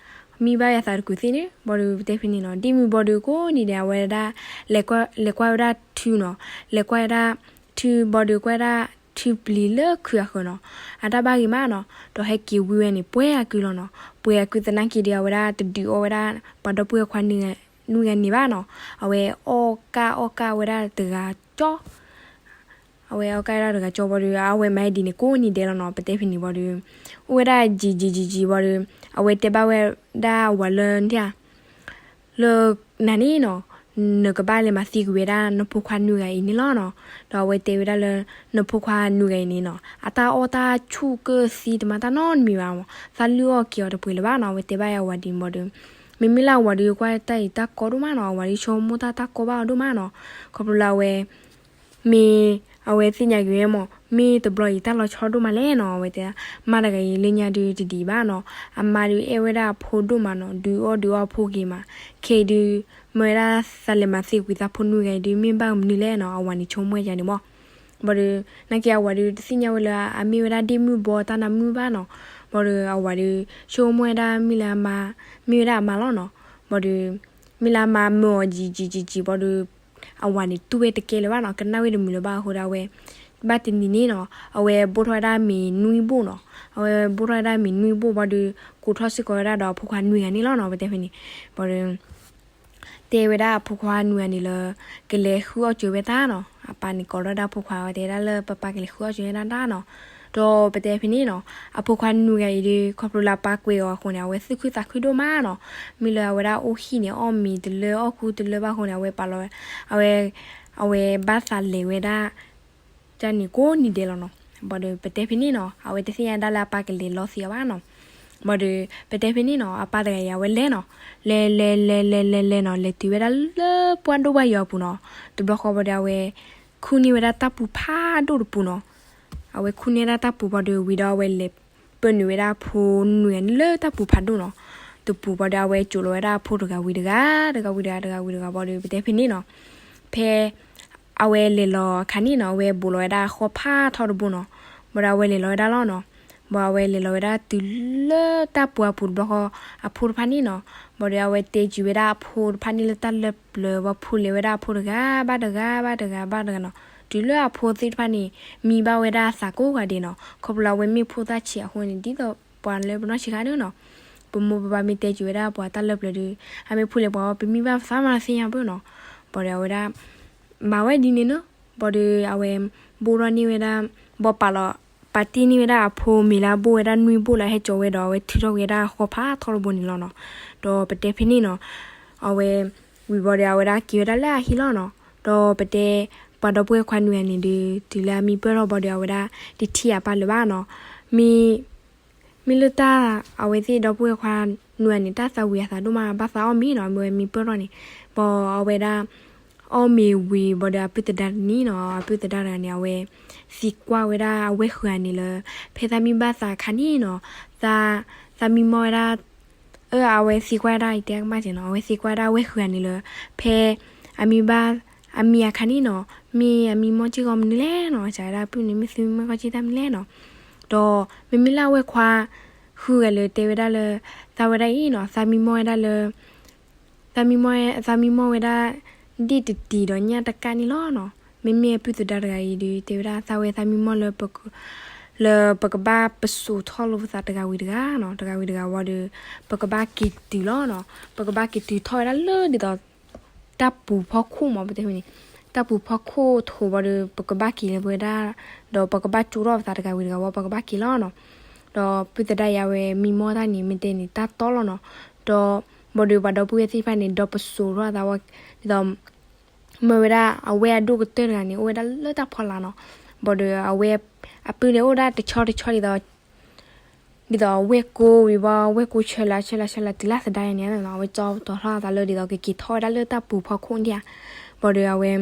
မံဘၣ်ဝဲအသးတကူာ်သ့ၣ်န့ၣ်. ဘၣ်ဒီးပတဲဖဲန့ၣ်နီၤ, ဒ့မုၢ်ဘီဒီးကိးနံၤဒဲး အဝဲဒၣ် လဲၤကွၢ်ဝဲဒၣ်ထုနီၤ, လဲၤကွၢ်ဝဲဒၣ်ထုဘီဒီး ကွၢ်ဝဲဒၣ်ထုပျံၤလၢခုးအဃၢၤနီၤ, အတၢ်ဘၣ်ဂ့ၤမးနီၤ. ဒီးဟဲက့ၤဝံၤဝဲန့ၣ် ပှဲၤအကုလီၤနီၤ. ပှဲၤအကုသနာ်က့ဒီး အဝဲဒၣ်တဒုးအီၣ်ဝဲဒၣ် ပှၤဒီပုၢ်ဝဲၢ်ခွါနွံဂၤန့ၣ်ဘၣ်နီၤ. အဝဲအီၣ်ကၣ်အီၣ်ကၣ်ဝဲဒၣ်တဂၤကၠီ အဝဲအီၣ်ကၣ်ဝဲဒၣ်တဂၤကၠီဘၣ်ဒီး အဝဲမၤဒ်န့ၣ်ကိးနံၤဒဲးလီၤနီၤ. ပတဲဖဲန့ၣ်ဘၣ်ဒီး အိၣ်ဝဲဒၣ်ယံာ်ယံာ်ယံာ်ယံာ်ဘၣ်ဒီး အဝဲတဲဘၣ်ဝဲဒၣ်အဝၤလၢ လၢနၤန့ၣ်နီၤ, နကဘၣ်လဲၤမၤသံကွံာ်ဝဲဒၣ်နဖိခွါနွံဂၤအံၤန့ၣ်လီၤနီၤ. ဒီးအဝဲတဲဝဲဒၣ်လၢ နဖိခွါနွံဂၤအံၤန့ၣ်နီၤ အတၢ်အီၣ်တၢ်ဆူၣ်ကၢၢ်သံတမံၤတၢ်နီတမံၤဘၣ်မး, သးလုၢ်အီၣ်က့ၤအီၤတပှဲၤလၢၤဘၣ်နီၤ. အဝဲတဲဘၣ်အဝၤဒ်န့ၣ်ဘၣ်ဒီး မ့မ့ၢ်လၢအဝၤဒီး ကွၢ်တၢ်အံၤတၢ်ကီဒိၣ်မးနီၤ, အဝၤဒီးဆိကမိၣ်တၢ်တၢ်ကီဘၣ်အီၤဒိၣ်မးနီၤ. ခီဖျိလၢအဝဲ မ့ၢ်အဝဲသ့ၣ်ညါက့ၤဝဲမး မ့ၢ်တဘျီအံၤတၢ်လီၤဆီဒိၣ်မးလဲၣ်နီၤ. အဝဲတဲ မါတဂၤအံၤလၢညါဒုးတဒံးဘၣ်နီၤ, အမါဒုးအဲၣ်ဝဲဒၣ်အဖိဒိၣ်မးနီၤ, ဒုးအီၣ်ဒုးအီၣ်ဖိက့ၤမး, ခဲအံၤဒုး မ့ၢ်ဝဲဒၣ်သးလဲၤမၤသံကွံာ်သးဖိနွံဂၤအံၤဒုး မ့ၢ်ဘၣ်မနုၤလဲၣ်နီၤ. အဝၤန့ၣ်ဆိကမိၣ်ဝဲဒ်န့ၣ်မး. ဘၣ်ဒီး နာ်က့အဝၤဒုးတသ့ၣ်ညါဝဲလၢ အမ့ၢ်ဝဲဒၣ်ဒ့မုၣ်ဘီတၢ်နါမုၣ်ဘၣ်နီၤ. ဘၣ်ဒီးအဝၤဒုး ဆိကမိၣ်ဝဲဒၣ်မ့ၢ်လၢအမါ မ့ၢ်ဝဲဒၣ်အမါလီၤနီၤ. ဘၣ်ဒီး မ့ၢ်လၢအမါမၢအီၤယံာ်ယံာ်ယံာ်ယံာ်ဘၣ်ဒီး အဝၤန့ၣ်တူၢ်ဝဲတကဲလၢၤဘၣ်နီၤ, ကနၣ်ဝဲတမုာ်လၢၤဘၣ်အဃိဒီး အဝဲ ဘၣ်တနံၤန့ၣ်နီၤ အဝဲဘိၣ်ထီၣ်ဝဲဒၣ်မ့ၤနွံဘိၣ်နီၤ. အဝဲဘိၣ်ထီၣ်ဝဲဒၣ်မ့ၤနွံဘိၣ်ဘၣ်ဒီး ကိးထီၣ်စ့ၢ်ကီးဝဲဒၣ်ဒီးအဖိခွါနွံဂၤန့ၣ်လီၤနီၤ. ပတဲဖဲန့ၣ် ဘၣ်ဒီး တဲဝဲဒၣ်အဖိခွါနွံဂၤန့ၣ်လၢ ကလဲၤဃုအီၣ်စၢၤဝဲတၢ်နီၤ. အပၢ်န့ၣ်ကိးထီၣ်ဝဲဒၣ်အဖိခွါ အဝဲတဲဝဲဒၣ်လၢ ပၢ်ပၢ်ကလဲၤဃုအီၣ်စၢၤဝဲဒၣ်တၢ်နီၤ. ဒီးပတဲဖဲန့ၣ်နီၤ အဖိခွါနွံဂၤအံၤဒီး ခီဖျိလၢအပၢ်ကွဲးအီၤအဃိန့ၣ် အဝဲသူၣ်ခုသးခုဒိၣ်မးနီၤ. မ့ၢ်လၢအဝဲဒၣ်အိၣ်ဟံၣ်န့ၣ် အီၣ်မ့ၤတလၢအီၣ်ခူတလၢဘၣ်အဃိန့ၣ် အဝဲပာ်လီၤဝဲ အဝဲ အဝဲဘၣ်သးလဲၤဝဲဒၣ် တၢ်န့ၣ်ကိးနံၤဒဲးလီၤနီၤ. ဘၣ်ဒီးပတဲဖဲန့ၣ်နီၤ အဝဲတသ့ၣ်ညါဒၣ်လၢအပၢ်ကလဲၤလီၤသံအီၤဘၣ်နီၤ. ဘၣ်ဒီးပတဲဖဲန့ၣ်နီၤ အပၢ်တဂၤအံၤ အဝဲလဲၤနီၤ. လဲၤလဲၤလဲၤလဲၤလဲၤလဲၤနီၤ လဲၤတုၤဝဲဒၣ်လၢပှၢ်ဒိၣ်ဘၣ်ယွၤအပူၤနီၤ. တဘျီဃီဘၣ်ဒီး အဝဲခူၣ်န့ၢ်ဝဲဒၣ်တၢ်ပူၤဖးဒိၣ်တပူၤနီၤ. အဝဲခူၣ်န့ၢ်ဒၣ်တၢ်ပူၤဘၣ်ဒီး ဝံၤဒီးအဝဲလဲၤပၢနုာ်ဝဲဒၣ်အဖိနွံဂၤန့ၣ်လၢတၢ်ပူၤဖးဒိၣ်နီၤ. တပူၤဘၣ်ဒီး အဝဲစိာ်လီၤဝဲဒၣ်အဖိတဂၤဝံၤတဂၤ တဂၤဝံၤတဂၤ တဂၤဝံၤတဂၤဘၣ်ဒီး ပတဲဖဲန့ၣ်နီၤ ဖဲ အဝဲလဲၤလီၤအခါန့ၣ်နီၤ အဝဲဘူးလီၤဝဲဒၣ်အဃီဖးထီတဘိနီၤ. ဘၣ်ဒီးအဝဲလဲၤလီၤဝဲဒၣ်လီၤနီၤ. ဘၣ်အဝဲလဲၤလီၤဝဲဒၣ်တုၤလၢတၢ်ပူၤအပူၤတဘျီဃီ အဖိတဖၣ်န့ၣ်နီၤ. ဘၣ်ဒီးအဝဲတဲက့ၤဝဲဒၣ်အဖိတဖၣ်န့ၣ်လၢတၢ်လၢပျၢၤ ဘၣ်ဖူးလဲၤဝဲဒၣ်အဖိတဂၤဘၣ်တဂၤဘၣ်တဂၤဘၣ်တဂၤနီၤ. တုၤလၢအဖိသ့ၣ်တဖၣ်န့ၣ် မံဘၣ်ဝဲဒၣ်အသးကိးဂၤဒဲးနီၤ. ခီဖျိလၢအဝဲမ့ၢ်ဖိသၣ်ဆံးအဃိန့ၣ် ဒ်သိးပှၤလၢပနီၢ်ဆံးခါန့ၣ်နီၤ ပမိၢ်ပပၢ်မ့ၢ်တဲက့ၤဝဲဒၣ်ပှၤတၢ်လၢပျၢၤဒီး အမ့ၢ်ဖူးလဲၤပှၤဝဲ ပမံဘၣ်ပသးမးသ့ၣ်ညါဘၣ်နီၤ. ဘၣ်ဒီးအဝဲဒၣ် မၤဝဲဒ်န့ၣ်နီၤ. ဘၣ်ဒီးအဝဲ ဘိၣ်ထီၣ်န့ၢ်ဝဲဒၣ် ဘၣ်ပာ်လီၤ ပာ်တ့ၢ်န့ၢ်ဝဲဒၣ်အဖိမ့ၤလၢအဘိၣ်ဝဲဒၣ်နွံဘိၣ်လၢဟဲကၠီၤဝဲဒီး အဝဲထုးထီၣ်က့ၤဝဲဒၣ်အဃီဖးထီတဘိန့ၣ်လီၤနီၤ. ဒီးပတဲဖဲန့ၣ်နီၤ အဝဲ ဝံၤဘၣ်ဒီး အဝဲဒၣ်က့ၤဝဲဒၣ်လၢအဟံၣ်လီၤနီၤ. ဒီးပတဲ ပှၤဒီပုၢ်ဝဲၢ်ခွါနွံဂၤန့ၣ်ဒီး တုၤလၢအမံပၢၢ်ထီၣ်ဘၣ်ဒီး အဝဲဒၣ်တထံၣ်အပၢ်လၢၤဘၣ်နီၤ. မ့ၢ် မ့ၢ်လၢတၢ် အဝဲသ့ၣ်ဒီပုၢ်ဝဲၢ်ခွါနွံဂၤန့ၣ် တၢ်သးဝံၤအသးဒိၣ်မး ဘၣ်သးအီၣ်မ့ၤနီၤ. မ့ၢ်ဝဲမံပၢၢ်ထီၣ်န့ၣ် ဘၣ်အဝဲဒၣ် အီၣ်မ့ၤဝံၤဘၣ်ဒီး အပုၢ်သဒါတနံၤနီၤ အပုၢ်သဒါတဂၤန့ၣ် အဝဲ သံကွၢ်ဝဲဒၣ်အဝဲၢ်ဃုာ်န့ၣ်လၢ ဖဲသးမံဘၣ်သးအခါန့ၣ်နီၤ သး သးမံမီၢ်ဝဲဒၣ် အဝဲသံကွၢ်ဒၣ် ယတဲကမၣ်က့ၤနီၤ, အဝဲသံကွၢ်ဒၣ်ဝဲၢ်ဃုဂၤန့ၣ်လၢ ဖဲ အမံၤဘၣ် အမံၤအခါန့ၣ်နီၤ, မ့ၢ်အမံၤမီၢ်က့ၢ်ဂီၤမနုၤလဲၣ်နီၤ, စံးဝဲဒၣ်ပုၢ်န့ၣ် မ့ၢ်သုမံၤမီၢ်က့ၢ်တၢ်မနုၤလဲၣ်နီၤ, ဒီးမ့မ့ၢ်လၢအဝဲၢ်ခွါ ဃုဂၤလၢတဲဝဲဒၣ်လၢ သးဝဲဒၣ်အံၤနီၤ, သးမံၤမီၢ်ဝဲဒၣ်လၢ သးမံၤမီၢ် သးမံၤမီၢ်ဝဲဒၣ် ဒ့ၣ်တတံၤဒီးညၣ်တကၣ်န့ၣ်လီၤနီၤ. မ့မ့ၢ်အပုၢ်သဒါတဂၤအံၤဒီး တဲဝဲဒၣ်သးဝဲသးမံၤမီၢ်လၢ လၢပကဘၣ်ပစိာ်ထီၣ်လိာ်ပသးတဂၤဝံၤတဂၤနီၤ, တဂၤဝံၤတဂၤဝံၤဒီး ပကဘၣ်က့ၤတုၤလီၤနီၤ, ပကဘၣ်က့ၤတုၤထီၣ်ဝဲဒၣ်လၢဒ်သိး တၢ်ပူၤဖီခိၣ်မး ပတဲဖဲန့ၣ်, တၢ်ပူၤဖီခိၣ်ထိးဝံၤဒီး ပကဘၣ်က့ၤလၢပဝဲဒၣ်, ဒီးပကဘၣ်ကၠိထီၣ်ပသးတဂၤဝံၤတဂၤဝံၤ ပကဘၣ်က့ၤလီၤနီၤ. ဒီးပုၢ်သဒါအံၤအဝဲမံၤမီၢ်တၢ်န့ၣ် မ့ၢ်တဲန့ၣ် တၢ်တီလီၤနီၤ. ဒီး ဘၣ်ဒီးပှၤဒီပုၢ်ဝဲၢ်သ့ၣ်တဖၣ်န့ၣ် ဒီးပစိာ်ထီၣ်သးဝဲ ဒ်သိး မၢဝဲဒၣ်အဝဲၢ်အဒိၣ်ကတၢၢ်တဂၤန့ၣ် အိၣ်ဝဲဒၣ်လၢတၢ်ဖီလာ်နီၤ. ဘၣ်ဒီးအဝဲ အပုၢ်န့ၣ်အိၣ်ဒၣ်တဆီတဆီဒ်သိး ဒ်သိးဝဲၢ်ကိးဝံၤဘၣ် ဝဲၢ်ကိးဆၢလၢဆၢလၢဆၢလၢတုၤလၢသဒါယၤန့ၣ်နီၤ, အဝဲကၠီတီၤထီၣ်သးလၢဒ်သိးကက့ၤထီၣ်ဝဲဒၣ်လၢတၢ်ပူၤဖီခိၣ်ဒၣ်ဧါ. ဘၣ်ဒီးအဝဲ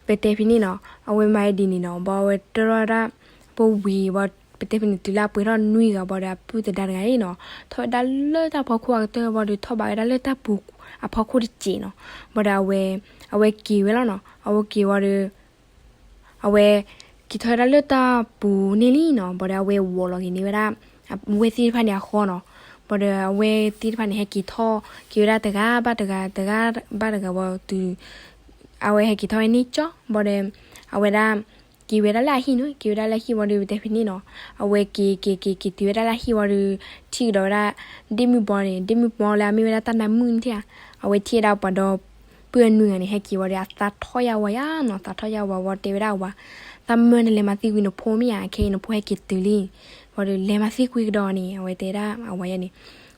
ပတဲဖဲန့ၣ်နီၤ, အဝဲမၤဝဲဒ်န့ၣ်နီၤ, ဘၣ်အဝဲတၢၢ်ထီၣ်ဝဲဒၣ် ပဝံၤဘၣ် ပတဲဖဲန့ၣ် တုၤလၢအပှဲၤထီၣ်နွံဂၤဘၣ်ဒီး အပုၢ်သဒါတဂၤအံၤနီၤ ထီၣ်ဝဲဒၣ်လၢတၢ်ဖီခိၣ်အကတၢၢ်ဘၣ်ဒီး ထီၣ်ဘးဝဲဒၣ်လၢတၢ်ပူၤအဖီခိၣ်တစဲးနီၤ. ဘၣ်ဒီးအဝဲ အဝဲက့ၤဝဲလီၤနီၤ, အဝဲက့ၤဝံၤဒီး အဝဲ က့ၤထီၣ်ဝဲဒၣ်လၢတၢ်ပူၤန့ၣ်လံနီၤ, ဘၣ်ဒီးအဝဲဝီၤလီၤက့ၤန့ၢ်ဝဲဒၣ် အဝဲၢ်သ့ၣ်တဖၣ်န့ၣ်အဃီနီၤ. ဘၣ်ဒီးအဝဲၢ်သ့ၣ်တဖၣ်န့ၣ် ဟဲက့ၤထီၣ်က့ၤဝဲဒၣ်တဂၤဘၣ်တဂၤ တဂၤဘၣ်တဂၤဘၣ်တုၤ အဝဲဟဲက့ၤထီၣ်ဝဲန့ၣ်ကၠီ ဘၣ်ဒီး အဝဲဒၣ် က့ၤဝဲဒၣ်လၢအဟံၣ်နီၤ, က့ၤဝဲဒၣ်လၢအဟံၣ်ဝံၤဒီး ပတဲဖဲန့ၣ်နီၤ, အဝဲက့ၤက့ၤက့ၤက့ၤတုၤဝဲဒၣ်လၢအဟံၣ်ဝံၤဒီး ထံၣ်ကဒီးဝဲဒၣ် ဒ့ၣ်မုၣ်ဘီန့ၣ်, ဒ့ၣ်မုၣ်ဘီလၢအမ့ၢ်ဝဲဒၣ်တၢ်နါမုၣ်န့ၣ်ဧါ, အဝဲထံၣ်ဝဲဒၣ်ပှၤဒီပုၢ်အနွံဂၤန့ၣ် ဟဲက့ၤဝံၤဒီး အသးထီၣ်ယါဝၤယါနီၤ, သးထီၣ်ယါဝၤဝံၤ တဲဝဲဒၣ်အဝၤ, သးမၢနလဲၤမၤသံကွံာ်နဖိမ့ၢ်ဧါ, ခဲအံၤနဖိဟဲက့ၤတုၤလံ, ဘၣ်ဒီးလဲၤမၤသံကွံာ်ကဒီးန့ၣ် အဝဲတဲဒၣ်အဝၤယါန့ၣ်,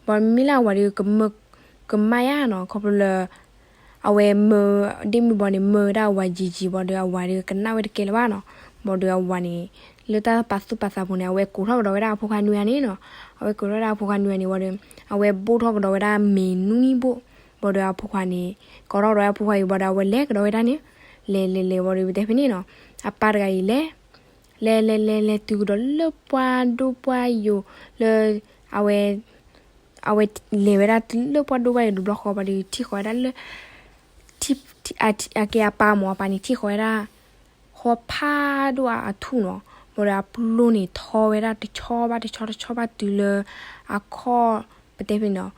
ဘၣ်မ့ၢ်လၢအဝၤဒီး ကမၢယါနီၤ, ခီဖျိလၢ အဝဲမၢ ဒ့ၣ်မုၣ်ဘီန့ၣ် မၢဝဲဒၣ်အဝၤယံာ်ယံာ်ဘၣ်ဒီး အဝၤဒီးကနၣ်ဝဲတကဲလၢၤဘၣ်နီၤ. ဘၣ်ဒီးအဝၤန့ၣ် လၢတၢ်ပာ်သူၣ်ပာ်သးပူၤန့ၣ် အဝဲကိးထီၣ်ကဒီးဝဲဒၣ်အဖိခွါနွံဂၤန့ၣ်နီၤ, အဝဲကိးထီၣ်ဝဲဒၣ်အဖိခွါနွံဂၤန့ၣ်ဝံၤဒီး အဝဲဘိၣ်ထီၣ်ကဒီးဝဲဒၣ်မ့ၤနွံဘိၣ်, ဘၣ်ဒီးအဖိခွါန့ၣ် ကိးထီၣ်ကဒီးဝဲအဖိခွါအံၤဘၣ်ဒီး အဝဲလဲၤကဒီးဝဲဒၣ်န့ၣ်, လဲၤလဲၤလဲၤဝံၤဒီး ပတဲဖဲန့ၣ်နီၤ, အပၢ်တဂၤအံၤလဲၤ လဲၤလဲၤလဲၤလဲၤတုၤကဒီးလၢပှၢ်ဒိၣ်ပှၢ်ယိာ်လၢ အဝဲ အဝဲလဲၤဝဲဒၣ်တုၤလၢပှၢ်ဒိၣ်ပှၢ်ယိာ်တဘျီဃီဘၣ်ဒီး ထံၣ်ဃီၤဝဲဒၣ်လၢ အကဲအပၢ်မၢ် အပၢ်န့ၣ်ထံၣ်ဃီၤဝဲဒၣ် ဃီဖးဒိၣ်အထူၣ်နီၤ, ဘၣ်ဒီးအပျိန့ၣ်ထီဝဲဒၣ်တဆီဘၣ်တဆီတဆီဘၣ်တုၤလၢ အခီၣ် ပတဲဖဲန့ၣ်နီၤ,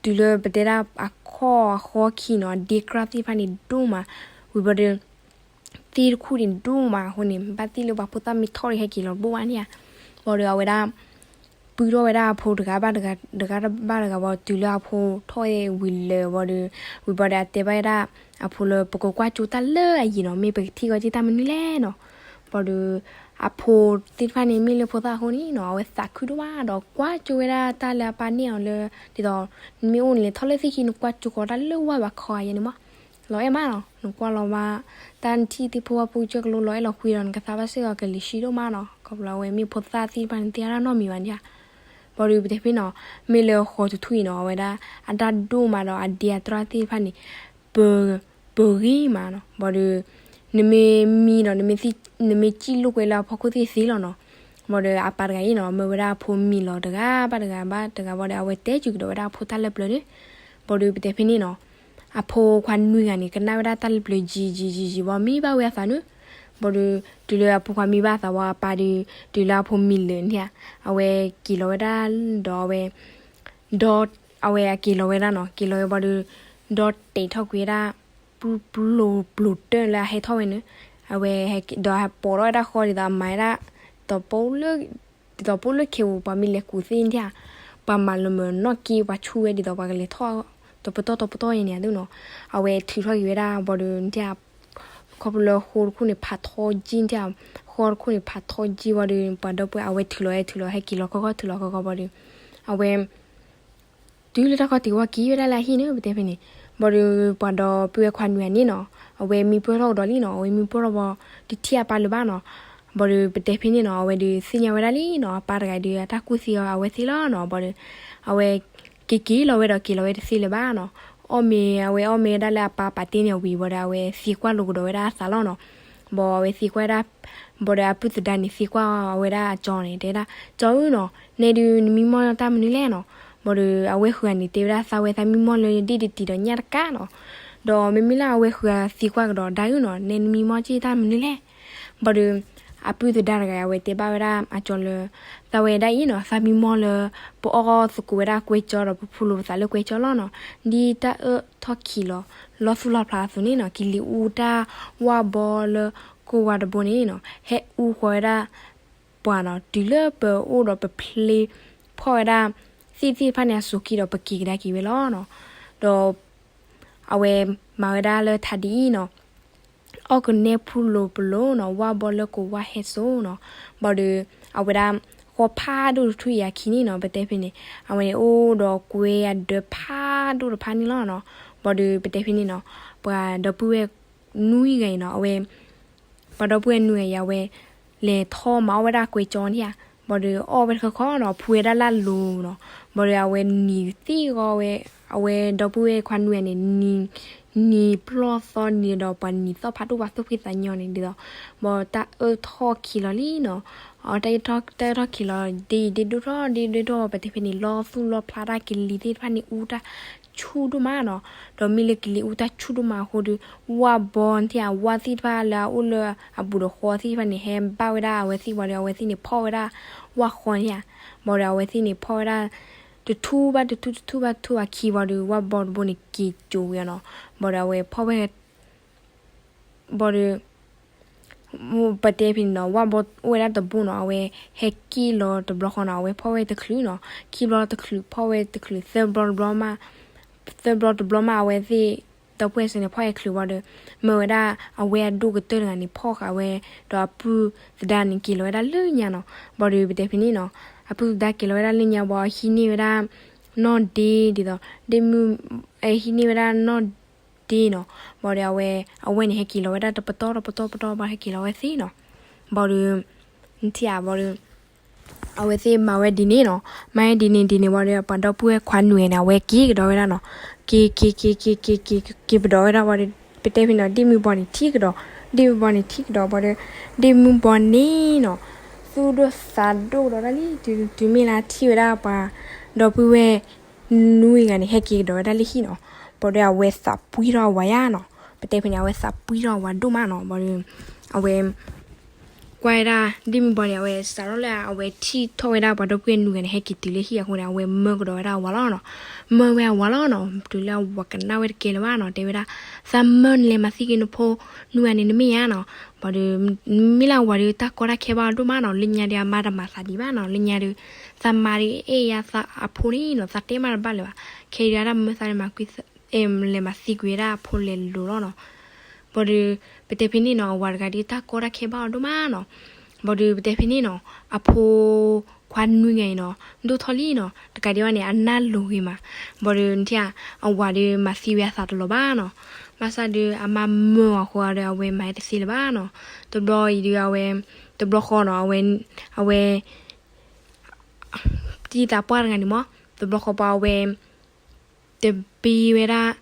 တုၤလၢပတဲဒၣ်အခီၣ်အဃီခံနီၤ, ဒ့ကြၢ်သ့ၣ်တဖၣ်န့ၣ်ဒိၣ်မး, ဝံၤဘၣ်ဒီး သ့ၣ်တခူၣ်န့ၣ်ဒိၣ်မးအဃိန့ၣ် ဘၣ်သ့ၣ်လၢပှၤဖိသၣ်မ့ၢ်ထီၣ်ဒီးဟဲက့ၤလီၤတဘိၣ်ဘၣ်န့ၣ်ဧါ, ဘၣ်ဒီးအဝဲဒၣ် ပုၢ်ထီၣ်ဝဲဒၣ်အဖိတဂၤဘၣ်တဂၤ တဂၤဘၣ်တဂၤဘၣ် တုၤလၢအဖိထီၣ်ဝံၤလၢာ်ဘၣ်ဒီး ဝံၤဘၣ်ဒီးအတဲဘၣ်ဝဲဒၣ် အဖိလၢပကကွၢ်ကၠိတၢ်လၢအယံာ်နီၤ, မ့ၢ်ပကထံၣ်ကီးက့ၤတၢ်မနုၤလဲၣ်နီၤ, ဘၣ်ဒီး အဖိသ့ၣ်တဖၣ်န့ၣ် မ့ၢ်လၢဖိသၣ်အဃိန့ၣ်နီၤ အဝဲသးခုဒိၣ်မးဒီး ကွၢ်ကၠိဝဲဒၣ်တၢ်လၢအပၢ်နဲၣ်အီၤလၢ ဒ်သိး နမ့ၢ်အိၣ်န့ၣ်လဲၤထီၣ်လၢသ့ၣ်ခံ နကွၢ်ကၠိဃီၤတၢ်လၢဝၢ်ဘးခီအယဲန့ၣ်မး လီၤအဲၣ်မးနီၤ, နကွၢ်လီၤဘၣ် တၢ်နထံၣ်သ့ၣ်ဖိဝၣ်ဖိကစၢၢ်ကလိလီၤအဲၣ်လီၤကွံဒီး နကသးဘၣ်စ့ၢ်ကီးကလံၤဆှံဒိၣ်မးနီၤ, ခီဖျိအဝဲမ့ၢ်ဖိသၣ်သ့ၣ်တဖၣ်န့ၣ် သ့ၣ်ညါတၢ်နီတမံၤဘၣ်န့ၣ်ဧါ, ဘၣ်ဒီးပတဲဖဲနီၤ မ့ၢ်လၢဃီၤတထူၣ်အံၤနီၤ အဝဲဒၣ် အတၢ်ဒိၣ်မးဒီးအဒ့အတြၢ်သ့ၣ်တဖၣ်န့ၣ် ပ ပဂ့ၤမးနီၤ, ဘၣ်ဒီး နမ့ၢ်မံဒီး နမ့ၢ်စံၣ်လိာ်ကွဲလၢအဖီခိၣ်သ့ၣ်သ့လီၤနီၤ, ဘၣ်ဒီးအပၢ်တဂၤအံၤနီၤ မၢဝဲဒၣ်အဖိမံလီၤတဂၤဘၣ်တဂၤဘၣ်တဂၤဘၣ်ဒီး အဝဲတဲစၢၤကဒီးဝဲဒၣ်အဖိတၢ်လၢပျၢၤန့ၣ်, ဘၣ်ဒီးပတဲဖဲန့ၣ်နီၤ အဖိခွါနွံဂၤန့ၣ် ကနၣ်ဝဲဒၣ်တၢ်လၢပျၢၤယံာ်ယံာ်ယံာ်ယံာ်ဘၣ် မံဘၣ်ဝဲအသးန့ၣ်, ဘၣ်ဒီး တုၤလၢအဖိခွါမံဘၣ်အသးဝံၤ အပၢ်ဒီး တုၤလၢအဖိမံလၢာ်န့ၣ်ဧါ, အဝဲက့ၤလီၤဝဲဒၣ်ဒီးအဝဲ ဒီးအဝဲအက့ၤလီၤဝဲဒၣ်နီၤ, က့ၤလီၤဝဲဘၣ်ဒီး ဒီးတဲာ်ထီၣ်ကွံာ်ဝဲဒၣ် ပျိၤပျိၤတၢၢ်လၢအဟဲထီၣ်ဝဲန့ၣ်, အဝဲဒီးဟဲပိာ်ထီၣ်ဝဲဒၣ်ဃီဒ်သိးအမၤဝဲဒၣ် ဒ်သိးပအိၣ်လၢ ဒ်သိးပအိၣ်လၢခဲပူၤ ပှၤမ့ၢ်လဲၤကူးသ့ၣ်န့ၣ်ဧါ, ပှၤမၤလၢမၢနီၣ်က့ ပှၤဆူၣ်ဝဲဒ်သိးပှၤကလဲၤထီၣ် တပတီၢ်တပတီၢ်အံၤန့ၣ်ဒ်နီၤ, အဝဲထုးထီၣ်က့ၤဝဲဒၣ် ဘၣ်ဒီးန့ၣ်ဧါ ခီဖျိလၢဃီတခိၣ်န့ၣ်ဖးထီကံန့ၣ်ဧါ, ဃီတခိၣ်န့ၣ်ဖးထီကံဘၣ်ဒီး ပှၤဒီပုၢ်ဝဲၢ်အဝဲထုးလီၤဝဲထုးလီၤ ဟဲက့ၤလီၤခီခီထုးလီၤခီခီဘၣ်ဒီး အဝဲ တုၤလၢတၢ်ခီၣ်ထံးဝဲက့ၤဝဲဒၣ်လၢအဟံၣ်န့ၣ် ပတဲဖဲန့ၣ်, ဘၣ်ဒီးပှၤဒီပုၢ်ဝဲၢ်ခွါနွံဂၤန့ၣ်နီၤ, အဝဲမံပၢၢ်ထီၣ်ကဒီးလံနီၤ, အဝဲမံပၢၢ်ထီၣ်ဘၣ် တထံၣ်အပၢ်လၢၤဘၣ်နီၤ, ဘၣ်ဒီးပတဲဖဲန့ၣ်နီၤ အဝဲဒီးသ့ၣ်ညါဝဲဒၣ်လံနီၤ, အပၢ်တဂၤဒီးအတၢ်ကူၣ်သ့အီၤအဝဲသ့လီၤနီၤ, ဘၣ်ဒီး အဝဲ က့ၤက့ၤလီၤဝဲဒီးက့ၤလီၤဝဲတသ့လၢၤဘၣ်နီၤ, အီၣ်မ့ၤ အဝဲအီၣ်မ့ၤဝဲဒၣ်လၢအပၢ်ပာ်တ့ၢ်န့ၢ်အဝံၤဘၣ်ဒီး အဝဲသံကွၢ်လိာ်ကဒီးဝဲဒၣ်အသးလီၤနီၤ, ဘၣ်အဝဲသံကွၢ်ဝဲဒၣ် ဘၣ်ဒီးအပုၢ်သဒါန့ၣ်သံကွၢ်ဝဲဒၣ်အကၠီန့ၣ် တဲဒၣ် ကၠီဧၢနီၤ, နဲဒုးနမံမီၢ်တၢ်မနုၤလဲၣ်နီၤ, ဘၣ်ဒီးအဝဲဃုဂၤန့ၣ် တဲဝဲဒၣ်သးဝဲသးမံမီၢ်လၢဒ့ၣ်တတံၤဒီးညၣ်တကးနီၤ. ဒီးမ့မ့ၢ်လၢအဝဲဃုဂၤသံကွၢ်ကဒီးဒၣ်အုၣ်နီၤ, နဲနမံမီၢ်က့ၢ်တၢ်မနုၤလဲၣ်. ဘၣ်ဒီး အပုၢ်သဒါတဂၤအံၤ အဝဲတဲဘၣ်ဝဲဒၣ်အကၠီလၢ သးဝဲဒၣ်အံၤနီၤ, သးမံမီၢ်လၢ ပအီၣ်သကိးဝဲဒၣ်ကွဲကၠီဒီးပဖူလိာ်ပသးလၢကွဲကၠီလီၤနီၤ. ဒ်တၢ်အၢၣ်ထီၣ်ခံးလီၤ လီၢ်သူၣ်လီၢ်ဖျါအသိးန့ၣ်နီၤ, ကလံၤအူတၢ်ဝၣ်ဘီလၢကိၢ်ဝါတဘိန့ၣ်နီၤ, ဟဲအူဃီၤဝဲဒၣ် ပှၤနီၤ, တုၤလၢပအိၣ်ဒီးပဖျ့ ဖီၣ်ဝဲဒၣ် သ့ၣ်သ့ၣ်တဖၣ်န့ၣ်အစိၤခံဒီး ပက့ၤကဒါက့ၤဝဲလီၤနီၤ. ဒီးအဝဲမၤဝဲဒၣ်လၢထးဒ်အံၤနီၤ, အီၣ်ကနဲဖူလိာ်ပလိာ်နီၤ, ဝၣ်ဘီလၢကိးဝၣ်ဟဲစိနီၤ. ဘၣ်ဒီး အဝဲဒၣ် ဃီဖးဒိၣ်တထူၣ်အံၤအခံန့ၣ်နီၤ, ပတဲဖဲန့ၣ် အဝဲန့ၣ်အိၣ်ဒီးကွဲအဒၢးဖးဒိၣ်တဖၣ်န့ၣ်လီၤနီၤ. ဘၣ်ဒီးပတဲဖဲန့ၣ်နီၤ, ပှၤဒီပုၢ်ဝဲၢ်နွံဂၤအံၤနီၤ, အဝဲ ပှၤဒီပုၢ်ဝဲၢ်နွံဂၤအံၤ အဝဲ လဲၤထီၣ်မၤအီၣ်ဝဲဒၣ်ကွဲကၠီန့ၣ်ဧါ. ဘၣ်ဒီးအီၣ်ဝဲတခီခီနီၤ, ဖှူဝဲဒၣ်လၢလိၤနီၤ. ဘၣ်ဒီးအဝဲနံၤသ့ၣ်ဂီၤဝဲ, အဝဲဒီပုၢ်ဝဲၢ်ခွါနွံဂၤန့ၣ် နံၤ နံၤပျီၢ်သီနံၤဒီးပှၤနံၤသီၣ်ဖးဒိၣ်ပှၤသူၣ်ဖှံသးညီန့ၣ်ဒ်သိး, ဘၣ်တၢ်အၢၣ်ထီၣ်ခံးလီၤလံနီၤ. အတၢ်အၢၣ်ထီၣ်ခံးလီၤ ဒ့အံၤဒ့ဒိၣ်ထီၣ်ဒ့ဒိၣ်ထီၣ် ပတဲဖဲန့ၣ် လီၢ်သူၣ်လီၢ်ဖျါတၢ်ကလံၤသ့ၣ်တဖၣ်န့ၣ်အူတၢ်ဆူၣ်ဒိၣ်မးနီၤ. ဒီးမ့ၢ်လၢကလံၤအူတၢ်ဆူၣ်ဒိၣ်မးအဃိဒီး ဝၣ်ဘီန့ၣ်ဧါ, ဝၣ်သ့ၣ်တဖၣ်လၢအအိၣ်လၢအဘူးဒီးဃီသ့ၣ်တဖၣ်န့ၣ် ဟဲဘၣ်ဝဲဒၣ်အဝဲသ့ၣ်ဘၣ်ဒီး အဝဲသ့ၣ်န့ၣ်ဖီၣ်ဝဲဒၣ်ဝၣ်ဃီန့ၣ်ဧါ. ဘၣ်ဒီးအဝဲသ့ၣ်န့ၣ်ဖီၣ်ဝဲဒၣ် တထူၣ်ဘၣ်တထူၣ် တထူၣ်ဘၣ်တထူၣ်အခံဘၣ်ဒီး ဝၣ်ဘီတဘိန့ၣ်က့ၤကၠိဝဲအီၤနီၤ. ဘၣ်ဒီးအဝဲဖီၣ်ဝဲ ဘၣ်ဒီး ပတဲဖဲန့ၣ်နီၤ, ဝၣ်ဘီအိၣ်ဝဲဒၣ်တဘိနီၤ, အဝဲဟဲက့ၤလီၤတဘျီဃီနီၤ, အဝဲဖီၣ်ဝဲတချုးနီၤ, ခံဘျီတချုး ဖီၣ်ဝဲတချုး သၢဘျီတဘျီမး, သၢဘျီတဘျီမး အဝဲသ့ၣ် ဒီပုၢ်ဝဲၢ်စ့န့ၣ် ဖီၣ်ဟဲချုးဘၣ်ဒီး မၢဝဲဒၣ်အဝဲအဒိၣ်ကတၢၢ်တဂၤန့ၣ် ဖီၣ်ဃာ်ဝဲ ဒီးအပုၢ်သဒါန့ၣ် က့ၤလီၤဝဲဒၣ်လၢညါနီၤ. ဘၣ်ဒီးပတဲဖဲန့ၣ်နီၤ, အပုၢ်သဒါက့ၤလီၤဝဲဒၣ်လၢညါဘၣ် ဟံးန့ၢ်ဝဲဒၣ် နီၢ်ဒ့ဒ်သိး ဒ့မုၣ် ဟံးန့ၢ်ဝဲဒၣ်နီၢ်ဒ့နီၤ. ဘၣ်ဒီးအဝဲ အဝဲန့ၣ်ဟဲက့ၤလီၤဝဲဒၣ်တပတီၢ်တပတီၢ်ပတီၢ်ဘၣ် ဟဲက့ၤလီၤဝဲသ့နီၤ. ဘၣ်ဒီး နထံၣ်ဧါ ဘၣ်ဒီး အဝဲသ့ၣ်မၤဝဲဒ်န့ၣ်နီၤ, မၤဝဲဒ်န့ၣ်ဒ်န့ၣ်ဘၣ်ဒီး ပှၤဒီပုၢ်ဝဲၢ်ခွါနွံဂၤန့ၣ် အဝဲက့ၤကဒီးဝဲဒၣ်နီၤ, က့ၤ က့ၤ က့ၤ က့ၤ က့ၤ က့ၤ က့ၤပဒီးဝဲဒၣ်ဘၣ်ဒီး ပတဲဖဲန့ၣ်နီၤ, ဒ့မုၣ်ဘီန့ၣ်ထံၣ်ကဒီး, ဒ့မုၣ်ဘီန့ၣ်ထံၣ်ကဒီးဘၣ်ဒီး ဒ့မုၣ်ဘီန့ၣ်နီၤ သူၣ်ဒိၣ်သးဒိၣ်ကဒီးဒၣ်လံ, တုၤ တုၤမ့ၢ်လၢထံၣ်ဝဲဒၣ်ပှၤ ဒီပုၢ်ဝဲၢ် နွံဂၤန့ၣ် ဟဲက့ၤကဒီးဝဲဒၣ်လၢဟံၣ်နီၤ. ဘၣ်ဒီးအဝဲသးပှံထီၣ်အဝၤယါနီၤ, ပတဲဖဲန့ၣ် အဝဲသးပှံထီၣ်အဝၤဒိၣ်မးနီၤ. ဘၣ်ဒီး အဝဲ ကွၢ်ဝဲဒၣ် ဒ့မုၣ်ဘီန့ၣ် အဝဲစးထီၣ်လၢအဝဲထံၣ်ထီၣ်ဝဲဒၣ်ပှၤဒီပုၢ်ဝဲၢ်နွံဂၤန့ၣ် ဟဲက့ၤတုၤလၢဟံၣ်အဃိန့ၣ် အဝဲမၢကဒီးဝဲဒၣ်အဝၤလီၤနီၤ. မၢဝဲအဝၤလီၤနီၤ, တုၤလၢအဝၤကနၣ်ဝဲတကဲလၢၤဘၣ်နီၤ, တဲဝဲဒၣ် သးမၢနလဲၤမၤသံက့ၤနဖိနွံဂၤန့ၣ် နမ့ၢ်ယါနီၤ. ဘၣ်ဒီး မ့ၢ်လၢအဝၤဒီး တၢ်ကီတၢ်ခဲဘၣ်အီၤဒိၣ်မးနီၤ, လၢညါဒီးအမါတမၤသးဒံးဘၣ်နီၤ, လၢညါဒီး သးမါဒီးအဲၣ်ယါအဖိန့ၣ်နီၤ, သးတဲမးတဘၣ်လၢၤဘၣ်, ခဲအံၤဒီးတၢ်မၢသးန့ၣ်မၤကွံာ် လဲၤမၤသံကွံာ်ဝဲဒၣ်အဖိလဲၤလိၤလီၤနီၤ. ဘၣ်ဒီး ပတဲဖဲန့ၣ်နီၤ, အဝၤတဂၤဒီးတၢ်ကီတၢ်ခဲဘၣ်အီၤဒိၣ်မးနီၤ. ဘၣ်ဒီးပတဲဖဲန့ၣ်နီၤ, အဖိခွါနွံဂၤအံၤနီၤ ဒိၣ်ထီၣ်လံနီၤ, တကးဒံးဘၣ်န့ၣ် အနၢ်လိၤဂ့ၤမး. ဘၣ်ဒီးနထံၣ်ဧါ, အဝၤဒီးမၤသံဝဲအသးတလီၤဘၣ်နီၤ. ဘၣ်ဆၣ်ဒီးအမါမၢအီၤအဃိဒီး အဝဲမၤဝဲတသ့လၢၤဘၣ်နီၤ. တဘျီအံၤဒီးအဝဲ တဘျီဃီနီၤ, အဝဲ အဝဲ တံၤသးပှၢ်တဂၤန့ၣ်မး, တဘျီဃီပှၤအဝဲ တဘ့ဝဲဒၣ်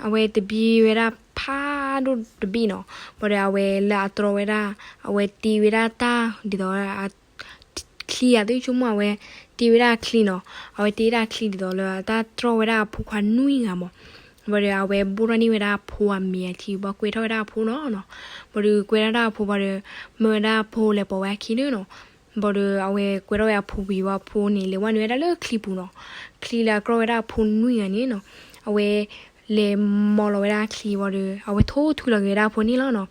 အဝဲတဘ့ဝဲဒၣ်ဖးဒိၣ်တဘ့ၣ်နီၤ. ဘၣ်ဒီးအဝဲလၢအတြီဝဲဒၣ် အဝဲတ့ဝဲဒၣ်တၢ်ဒ်သိး ချံအသုဆိကမိၣ် အဝဲတ့ဝဲဒၣ်ချံနီၤ. အဝဲတ့ဝဲဒၣ်ချံဒ်သိးလၢတၢ်တြီဝဲဒၣ်အဖိခွါနွံဂၤမး. ဘၣ်ဒီးအဝဲဘိၣ်ထီၣ်န့ၢ်ဝဲဒၣ်အဖိအမံၤအချံ ဘၣ်ကွဲးထီၣ်ဝဲဒၣ်အဖိနီၤနီၤ. ဘၣ်ဒီးကွဲးထီၣ်ဒၣ်အဖိဘၣ်ဒီး မၢဝဲဒၣ်အဖိလဲၤပိာ်ဝဲအခံန့ၣ်နီၤ. ဘၣ်ဒီးအဝဲကွဲးထီၣ်ဝဲအဖိဝံၤဘၣ် အဖိန့ၣ် လဲၤဝဲနုာ်ဝဲဒၣ်လၢချံပူၤနီၤ. ချံလၢအကြၢးဝဲဒၣ်အဖိနွံဂၤန့ၣ်နီၤ. အဝဲ လဲၤမီလီၤဝဲဒၣ်ချံဘၣ်ဒီး အဝဲထိၣ်ထွံလီၤက့ၤဝဲဒၣ်အဖိန့ၣ်လီၤနီၤ.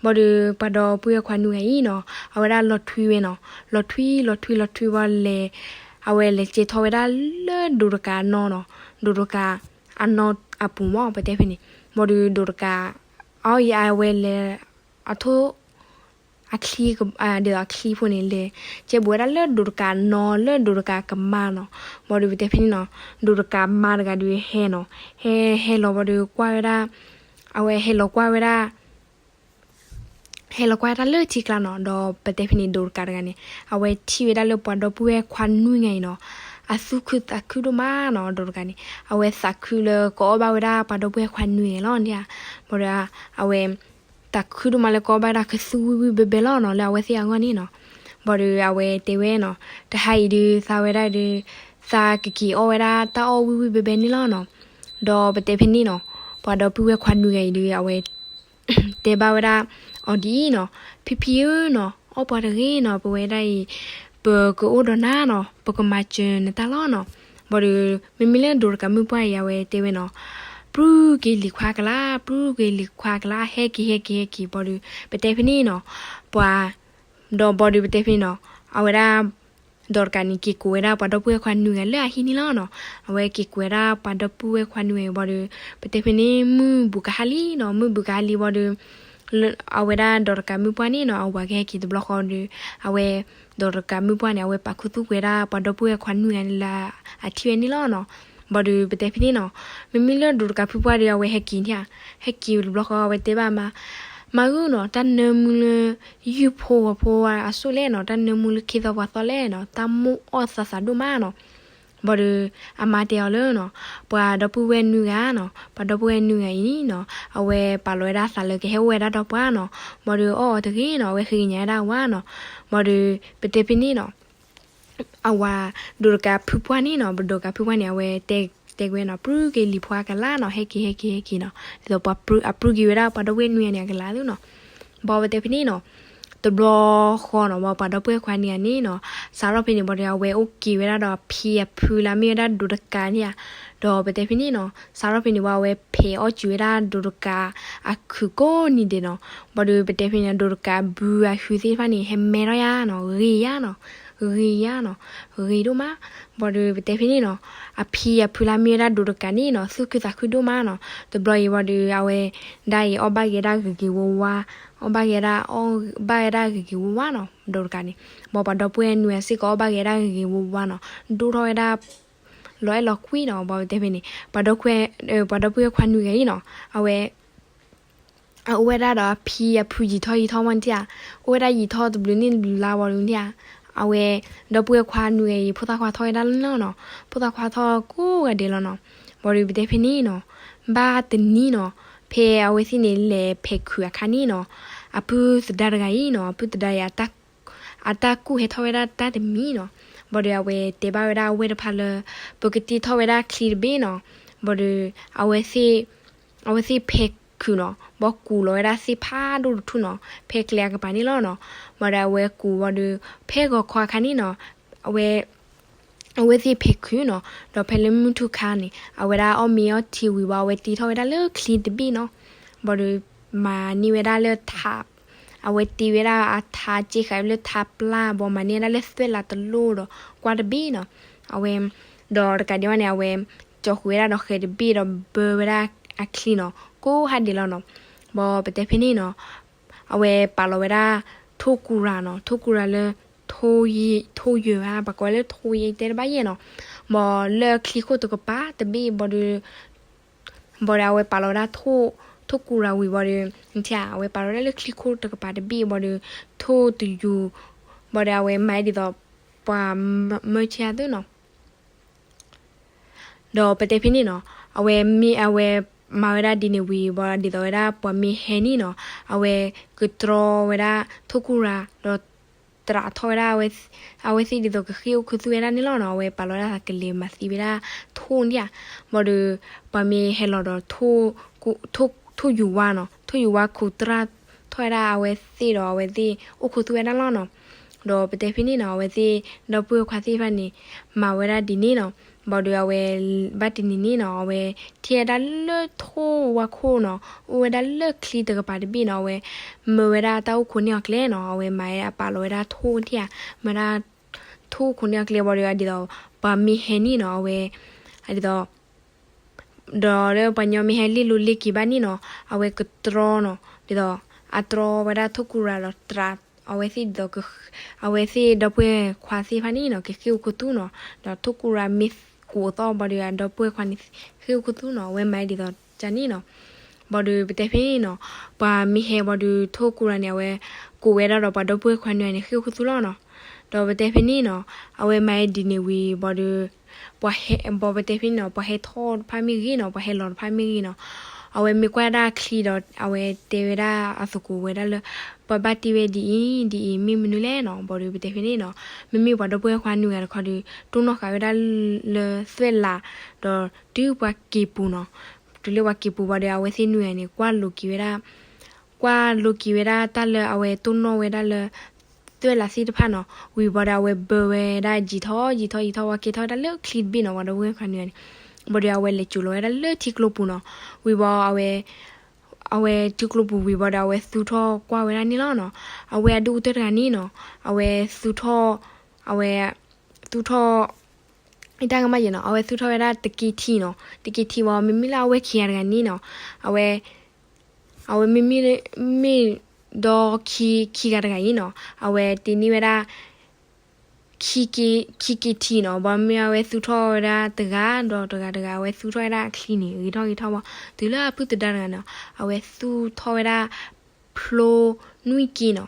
ဘၣ်ဒီးပှၤဒီပုၢ်ဝဲၢ်ခွါနွံဂၤအံၤနီၤ အဝဲဒၣ်လီၤထွံဝဲနီၤ. လီၤထွံ လီၤထွံ လီၤထွံဘၣ်လဲၤ အဝဲလဲၤကဲထီၣ်ဝဲဒၣ်လၢဒိးတကးအနီၢ်နီၤ. ဒိးတကးအနီၢ်အပူၤမး ပတဲဖဲန့ၣ်. ဘၣ်ဒီးဒိးတကး အအံၤအဝဲလဲၤ အထိၣ် အချံ ဒ်သိးအချံဖိန့ၣ်လဲၤ ကဲဘူးဝဲဒၣ်လၢဒိးတကးနီၤ လၢဒိးတကးကမါနီၤ. ဘၣ်ဒီးပတဲဖဲန့ၣ်နီၤ ဒိးတကးမါတဂၤဒီးဟဲနီၤ. ဟဲ ဟဲလီၤဘၣ်ဒီးကွၢ်ဝဲဒၣ် အဝဲဟဲလီၤကွၢ်ဝဲဒၣ် ဟဲလီၤကွၢ်ဝဲဒၣ်လၢထံကျါနီၤ. ဒီးပတဲဖဲန့ၣ် ဒိးတကးတဂၤန့ၣ် အဝဲထံၣ်ဝဲဒၣ်လၢပှၤဒီပုၢ်ဝဲၢ်ခွါနွံဂၤအံၤနီၤ အသူၣ်ခုသးခုဒိၣ်မးနီၤ. ဒိးတကးန့ၣ် အဝဲသးခုလၢကအီၣ်ဘၣ်ဝဲဒၣ်ပှၤဒီပုၢ်ဝဲၢ်ခွါနွံဂၤလီၤန့ၣ်. ဘၣ်ဒီးအဝဲ သးခုဒိၣ်မးလၢကအီၣ်ဘၣ်ဝဲဒၣ်ကသူဝံၣ်ဝံၣ်ဘဲဘဲလီၤနီၤ လၢအဝဲသ့ၣ်အဂီၢ်န့ၣ်နီၤ. ဘၣ်ဒီးအဝဲတဲဝဲနီၤ တဟါအံၤဒုး သးဝဲဒၣ်ဒုး သးကက့ၤအီၣ်ဝဲဒၣ်တၢ်အီၣ်ဝံၣ်ဝံၣ်ဘဲဘဲန့ၣ်လီၤနီၤ. ဒီးပတဲဖဲန့ၣ်နီၤ, ပှၤဒီပုၢ်ဝဲၢ်ခွါနွံဂၤအံၤဒီး အဝဲ တဲဘၣ်ဝဲဒၣ်အီၤဒ်အံၤနီၤ, ဖံဖံဧၢနီၤ, အီၣ်ပှၤတဂ့ၤနီၤ, ပဝဲဒၣ်အံၤ ပကအိၣ်ဒီးနၤနီၤ, ပကမၤစၢၤနတၢ်လီၤနီၤ. ဘၣ်ဒီး မ့မ့ၢ်လၢဒိးတကးမုၣ်ပှၢ်အံၤ အဝဲတဲဝဲနီၤ, ပြုၢ်က့ၤလံၤခွါကလါ, ပြုၢ်က့ၤလံၤခွါကလါ, ဟဲက့ၤ ဟဲက့ၤ ဟဲက့ၤ. ဘၣ်ဒီး ပတဲဖဲန့ၣ်နီၤ, ပှၤ ဒီးဘၣ်ဒီးပတဲဖဲန့ၣ်နီၤ, အဝဲဒၣ် ဒီးတကးန့ၣ် က့ၤကိးဝဲဒၣ်ပှၤဒီပုၢ်ဝဲၢ်ခွါနွံဂၤလၢအဟံၣ်န့ၣ်လီၤနီၤ. အဝဲက့ၤကိးဝဲဒၣ်ပှၤဒီပုၢ်ဝဲၢ်ခွါနွံဂၤအံၤ ဘၣ်ဒီး ပတဲဖဲန့ၣ် မုၢ်ဘူးကဟါလံနီၤ, မုၢ်ဘူးကဟါလံ ဘၣ်ဒီး အဝဲဒၣ်ဒီးတကးမုၣ်ပှၢ်န့ၣ်နီၤ, အဝၤကဟဲက့ၤတဘျီဃီဒီး အဝဲ ဒီးတကးမုၣ်ပှၢ်န့ၣ် အဝဲပာ်ခူသူၣ်ကွံာ်ဝဲဒၣ်ပှၤဒီပုၢ်ဝဲၢ်ခွါနွံဂၤန့ၣ်လၢအထံၣ်ဝဲန့ၣ်လီၤနီၤ. ဘၣ်ဒီးပတဲဖဲန့ၣ်နီၤ, မ့မ့ၢ်လၢဒိးတကးဖုပှၢ်ဒီး အဝဲဟဲက့ၤန့ၣ်ဧါ, ဟဲက့ၤတဘျီဃီ အဝဲတဲဘၣ်မါ, မါဧၢနီၤ, တၢ်နၢမူလၢ ယုၢ်ဖိဂီၤဖိအစိၣ်လဲၣ်နီၤ, တၢ်နၢမူလၢခ့သီပှၤသီလဲၣ်နီၤ, တၢ်မိၣ်အီၣ်သးသးဒိၣ်မးနီၤ. ဘၣ်ဒီး အမါတဲအီၤလၢနီၤ, ပှၤဒီပုၢ်ဝဲၢ်နွံဂၤနီၤ, ပှၤဒီပုၢ်ဝဲၢ်နွံဂၤအံၤန့ၣ်နီၤ, အဝဲပာ်လီၤဝဲဒၣ်သးလၢကဟဲအိၣ်ဝဲဒၣ်ဒီးပှၤနီၤ. ဘၣ်ဒီးအီၣ်အီၤတဂ့ၤနီၤ, အဝဲဃ့ကညးဝဲဒၣ်အဝၤနီၤ. ဘၣ်ဒီး ပတဲဖဲန့ၣ်နီၤ, အဝၤ ဒိးတကးဖုပှၢ်န့ၣ်နီၤ, ပဒိးတကးဖုပှၢ်န့ၣ် အဝဲတဲ တဲကွဲနီၤ, ပြုၢ်က့ၤလံၤခွါကလါနီၤ, ဟဲက့ၤ ဟဲက့ၤ ဟဲက့ၤနီၤ. ဒ်သိးပှၤပြုၢ် အပြုၢ်က့ၤဝဲဒၣ်ပှၤဒီပုၢ်ဝဲၢ်နွံဂၤန့ၣ်အကလးသ့နီၤ. ဘၣ်ပတဲဖဲန့ၣ်နီၤ, တဘျီဃီနီၤ, ဘၣ်ပှၤဒီပုၢ်ဝဲၢ်ခွါနွံဂၤန့ၣ်နီၤ, စးထီၣ်ဖဲန့ၣ် ဘၣ်ဒီး အဝဲအိၣ်က့ၤဝဲဒၣ်ဒီးအဖံအဖုလၢအမ့ၢ်ဝဲဒၣ်ဒိးတကးန့ၣ်ဧါ. ဒီးပတဲဖဲန့ၣ်နီၤ, စးထီၣ်ဖဲန့ၣ် ဘၣ်အဝဲဖဲးအီၣ်စူၤဝဲဒၣ်ဒိးတကးအခုၣ်ကိးနံၤဒဲးနီၤ. ဘၣ်ဒီးပတဲဖဲန့ၣ် ဒိးတကးဘုအခုသ့ၣ်တဖၣ်န့ၣ် ဟဲမဲထီၣ်ယါနီၤ, ဂ့ၤယါနီၤ, ဂ့ၤယါနီၤ, ဂ့ၤဒိၣ်မး. ဘၣ်ဒီးပတဲဖဲန့ၣ်နီၤ, အဖံအဖုလၢအမ့ၢ်ဝဲဒၣ်ဒိးတကးန့ၣ်နီၤ, သူၣ်ခုသးခုဒိၣ်မးနီၤ. တဘျီအံၤဘၣ်ဒီး အဝဲဒၣ်အံၤ အီၣ်ဘၣ်က့ၤဒၣ်ဂ့ၤဂ့ၤဝါဝါ, အီၣ်ဘၣ်က့ၤဒၣ် အီၣ်ဘၣ်ဝဲဒၣ်ဂ့ၤဂ့ၤဝါဝါနီၤ, ဒိးတကးန့ၣ်. ဘၣ်ပှၤဒီပုၢ်ဝဲၢ်နွံဂၤစ့ၢ်ကီး အီၣ်ဘၣ်က့ၤဒၣ်ဂ့ၤဂ့ၤဝါဝါနီၤ, ဒိၣ်ထီၣ်ဝဲဒၣ် လီၤအဲၣ်လီၤကွံနီၤ. ဘၣ်ပတဲဖဲန့ၣ် ပှၤဒီပုၢ်ဝဲၢ်ခွါနွံဂၤအံၤနီၤ, အဝဲ အအိၣ်ဝဲဒၣ်ဒီးအဖံအဖုယံာ်ထီၣ်ယံာ်ထီၣ်မးန့ၣ်ဧါ, အိၣ်ဝဲဒၣ်ယံာ်ထီၣ်တဘျုးနံၣ်တဘျုးလါဝံၤဒီးန့ၣ်ဧါ, အဝဲ ဒီပုၢ်ဝဲၢ်ခွါနွံဂၤအံၤ ဖိသၣ်ခွါထီၣ်ဝဲဒၣ်လီၤနီၤ, ဖိသၣ်ခွါထီၣ်ကိးဂၤဒဲးလီၤနီၤ. ဘၣ်ဒီးပတဲဖဲန့ၣ်နီၤ, ဘၣ်တနံၤနီၤ, ဖဲအဝဲသ့ၣ်န့ၣ်လဲၤဖဲးခုးအခါန့ၣ်နီၤ, အပုၢ်သဒါတဂၤအံၤနီၤ, အပုၢ်သဒါအံၤ အတၢ်ကူၣ်ဟဲထီၣ်ဝဲဒၣ်တၢ်တမံၤနီၤ. ဘၣ်ဒီးအဝဲတဲဘၣ်ဝဲဒၣ်အဝဲၢ်တဖၣ်လၢ ပကတ့ထီၣ်ဝဲဒၣ်ချံတဘ့ၣ်နီၤ. ဘၣ်ဒီး အဝဲသ့ၣ် အဝဲသ့ၣ်ဖဲးခုးနီၤ, ဘၣ်ကူးလီၤဝဲဒၣ်သ့ၣ်ဖးဒိၣ်တထူၣ်နီၤ, ဖဲကျဲအကပၤန့ၣ်လီၤနီၤ. ဘၣ်ဒီးအဝဲကူးဘၣ်ဒီး ဖဲဂီၤခီအခါန့ၣ်နီၤ, အဝဲ အဝဲသ့ၣ်ဖဲးခုးနီၤ, ဒီးဖဲလၢမုၢ်ထူၣ်ခါန့ၣ် အဝဲဒၣ်အီၣ်မ့ၤအီထံဝံၤဘၣ် အဝဲတ့ထီၣ်ဝဲဒၣ်လၢချံတဘ့ၣ်နီၤ. ဘၣ်ဒီး မၤန့ၢ်ဝဲဒၣ်လၢထး အဝဲတ့ဝဲဒၣ်အထး က့ဃာ်ဝဲလၢထးပျၢ် ဘၣ်မၤန့ၢ်ဝဲဒၣ်လၢသွဲၣ်လးတလိၣ်ဒီး ကွၢ်တဘ့ၣ်နီၤ. အဝဲ ဒီးတကးဒံးဘၣ်န့ၣ် အဝဲ ကၠီဃုာ်ဝဲဒၣ်ဒီးဃဲးတဘ့ၣ်ဒီးဘၢဝဲဒၣ်အချံနီၤ, ကိးဟါဒဲးလီၤနီၤ. ဘၣ်ပတဲဖဲန့ၣ်နီၤ, အဝဲပာ်လီၤဝဲဒၣ် ထိၣ်ကူရၤနီၤ, ထိၣ်ကူရၤလၢ ထိၣ်ယဲၢ် ထိၣ်ယဲၢ်ဧါ, ပှၤကိးဝဲလၢထိၣ်ယဲၢ် တဲတဘၣ်ယဲၢ်နီၤ. ဘၣ်လၢချံခိၣ်တကပၤတဘ့ၣ် ဘၣ်ဒီး ဘၣ်ဒီးအဝဲပာ်လီၤဝဲဒၣ် ထိၣ်ကူရၤဝံၤဘၣ်ဒီး အဝဲပာ်လီၤဝဲဒၣ်လၢချံခိၣ်တကပၤတဘ့ၣ် ဘၣ်ဒီး ထိၣ်တယူၤ ဘၣ်ဒီးအဝဲမၤဒ်သိး ပှၤမၢဆါသုနီၤ. ဒီးပတဲဖဲန့ၣ်နီၤ, အဝဲမ့ၢ်အဝဲမၤဝဲဒၣ်ဒ်န့ၣ်ဝံၤ ဘၣ်ဒ်သိးဝဲဒၣ်ပှၤမ့ၢ်ဟဲန့ၣ်နီၤ, အဝဲကတြီဝဲဒၣ် ထိၣ်ကူရၤ ဒီး တြးထီၣ်ဝဲဒၣ် အဝဲသ့ၣ်ဒ်သိးကဃ့ၢ်အိၣ်ခူသူၣ်ဝဲဒၣ်န့ၣ်လီၤနီၤ. အဝဲပာ်လီၤဝဲဒၣ်သးကလဲၤမၤသံဝဲဒၣ်ထိၣ်န့ၣ်ဧါ. ဘၣ်ဒီး ပှၤမ့ၢ်ဟဲလီၤဒီး ထိၣ်ယူၤဝါနီၤ, ထိၣ်ယူၤဝါခိးတြးထီၣ်ဝဲဒၣ်အဝဲသ့ၣ်ဒီး အဝဲသ့ၣ်အိၣ်ခူသူၣ်ဝဲဒၣ်လီၤနီၤ. ဒီးပတဲဖဲန့ၣ်နီၤ, အဝဲသ့ၣ်ဒီပုၢ်ဝဲၢ်ခွါသ့ၣ်တဖၣ်န့ၣ် မၤဝဲဒၣ်ဒ်န့ၣ်နီၤ. ဘၣ်ဒီးအဝဲ ဘၣ်တနံၤန့ၣ်နီၤ, အဝဲထံၣ်ဝဲဒၣ်လၢထိၣ်ဝါခိၣ်နီၤ, အိၣ်ဝဲဒၣ်လၢချံတကပၤတဘ့ၣ်နီၤ, အဝဲမၢဝဲဒၣ်တၢ်အိၣ်ခိးန့ၢ်အီၤကျဲနီၤ, အဝဲမၤအပာ်လီၤဝဲဒၣ်ထိၣ်န့ၣ်ဧါ, မၤဒၣ် ထိၣ်အိၣ်ခိးန့ၢ်အီၤကျဲ ဘၣ်ဒီး ဒ်သိး ပှၤမ့ၢ်ဟဲန့ၣ်နီၤ, အဝဲ ဒ်သိး ဒီးလၢပှၤညီမ့ၢ်ဟဲလ့ၣ်လိၤလ့ၣ်က့ၤဘၣ်န့ၣ်နီၤ, အဝဲကတြီနီၤ, ဒ်သိး အတြီဝဲဒၣ်ထိၣ်ကူရၤဒီးတြး အဝဲသ့ၣ်ဒ်သိး အဝဲသ့ၣ်ဒီပုၢ်ဝဲၢ်ခွါသ့ၣ်တဖၣ်န့ၣ်နီၤ ကဃ့ၢ်အိၣ်ခူသူၣ်နီၤ, ဒီးထိၣ်ကူရၤမ့ၢ်ကိးသီၣ်ဘၣ်ဒီး အဒီပုၢ်ဝဲၢ်ခွါန့ၣ် ဃ့ၢ်အိၣ်ခူသူၣ်နီၤ, အဝဲမၤဒ်သိးန့ၣ်နီၤ. ဘၣ်ဒီးပတဲဖဲန့ၣ်နီၤ, ပှၤမ့ၢ်ဟဲဘၣ်ဒီးထိၣ်ကူရၤန့ၣ် အဝဲကိးဝဲဒၣ်ဒီးပှၤဒီပုၢ်ဝဲၢ်ခွါန့ၣ်န့ၣ် ဃ့ၢ်အိၣ်ခူသူၣ်လီၤနီၤ. ဒီးပတဲဖဲန့ၣ်နီၤ, အဝဲမၤဒ်န့ၣ်ဝံၤဘၣ်ဒီး ပှၤဟဲ ဘၣ်ပတဲဖဲန့ၣ်နီၤ, ပှၤဟဲထီၣ်တဖၣ်မ့ၢ်ဂ့ၤနီၤ, ပှၤဟဲလီၤတဖၣ်မ့ၢ်ဂ့ၤနီၤ, အဝဲမ့ၢ်ကွၢ်ဒၣ်အချံဒီး အဝဲတဲဝဲဒၣ်အသကိးဝဲဒၣ်လၢ ပှၤဘၣ်တ့ဝဲဒ်အံၤဒ်အံၤ မ့ၢ်မနုၤလဲၣ်နီၤ. ဘၣ်ဒီးပတဲဖဲန့ၣ်နီၤ, မ့မ့ၢ်ပှၤဒီပုၢ်ဝဲၢ်ခွါနွံဂၤတခီဒီး တိၢ်နီၣ်ဃာ်ဝဲဒၣ်လၢသွဲၣ်လး ဒီးတုၤပှၤက့ၤပူၤနီၤ. တုၤလၢပှၤက့ၤပူၤဘၣ်ဒီး အဝဲသ့ၣ်နွံဂၤန့ၣ် ကွၢ်လိက့ၤဝဲဒၣ် ကွၢ်လိက့ၤဝဲဒၣ်တၢ်လၢအဝဲတိၢ်နီၣ်ဝဲဒၣ်လၢ သွဲၣ်လးသ့ၣ်တဖၣ်နီၤ. ဝံၤဘၣ်ဒီး အဝဲဘၢဝဲဒၣ်ယံာ်ထီၣ်ယံာ်ထီၣ်ယံာ်ထီၣ် ပှၤကဲထီၣ်ဝဲဒၣ်လၢချံတဘ့ၣ်နီၤ, ပှၤဒီပုၢ်ဝဲၢ်ခွါနွံဂၤန့ၣ်. ဘၣ်ဒီး အဝဲလဲၤစိာ်လီၤဝဲဒၣ်လၢထံကျိပူၤနီၤ. ဝံၤဘၣ် အဝဲထံကျိပူၤဝံၤဘၣ်ဒီး အဝဲသူၣ်ထီၣ်ကွၢ်ဝဲဒၣ်န့ၣ်လီၤနီၤ. အဝဲအဒိၣ်ကတၢၢ်တဂၤန့ၣ်နီၤ, အဝဲသူၣ်ထီၣ် အဝဲသူၣ်ထီၣ် တၢ်ကမၣ်ယဲနီၤ, အဝဲသူၣ်ထီၣ်ဝဲဒၣ်တက့ထံနီၤ. တက့ထံဘၣ် မ့မ့ၢ်လၢအဝဲခံဂၤတဂၤန့ၣ်နီၤ, အဝဲ အဝဲမ့မ့ၢ် မ့ၢ်ဒီးခံဂၤတဂၤအံၤနီၤ, အဝဲတ့န့ၢ်ဝဲဒၣ် ခံက့ထံနီၤ. ဘၣ်မ့ၢ်အဝဲသူၣ်ထီၣ်ဝဲဒၣ်တဂၤဒီးတဂၤတဂၤ အဝဲသူၣ်ထီၣ်ဝဲဒၣ်အချံန့ၣ် ဂ့ၤထီၣ်ဂ့ၤထီၣ်ဘၣ်. တုၤလၢအပုၢ်သဒါတဂၤန့ၣ် အဝဲသူၣ်ထီၣ်ဝဲဒၣ် ဖျိနွံက့နီၤ,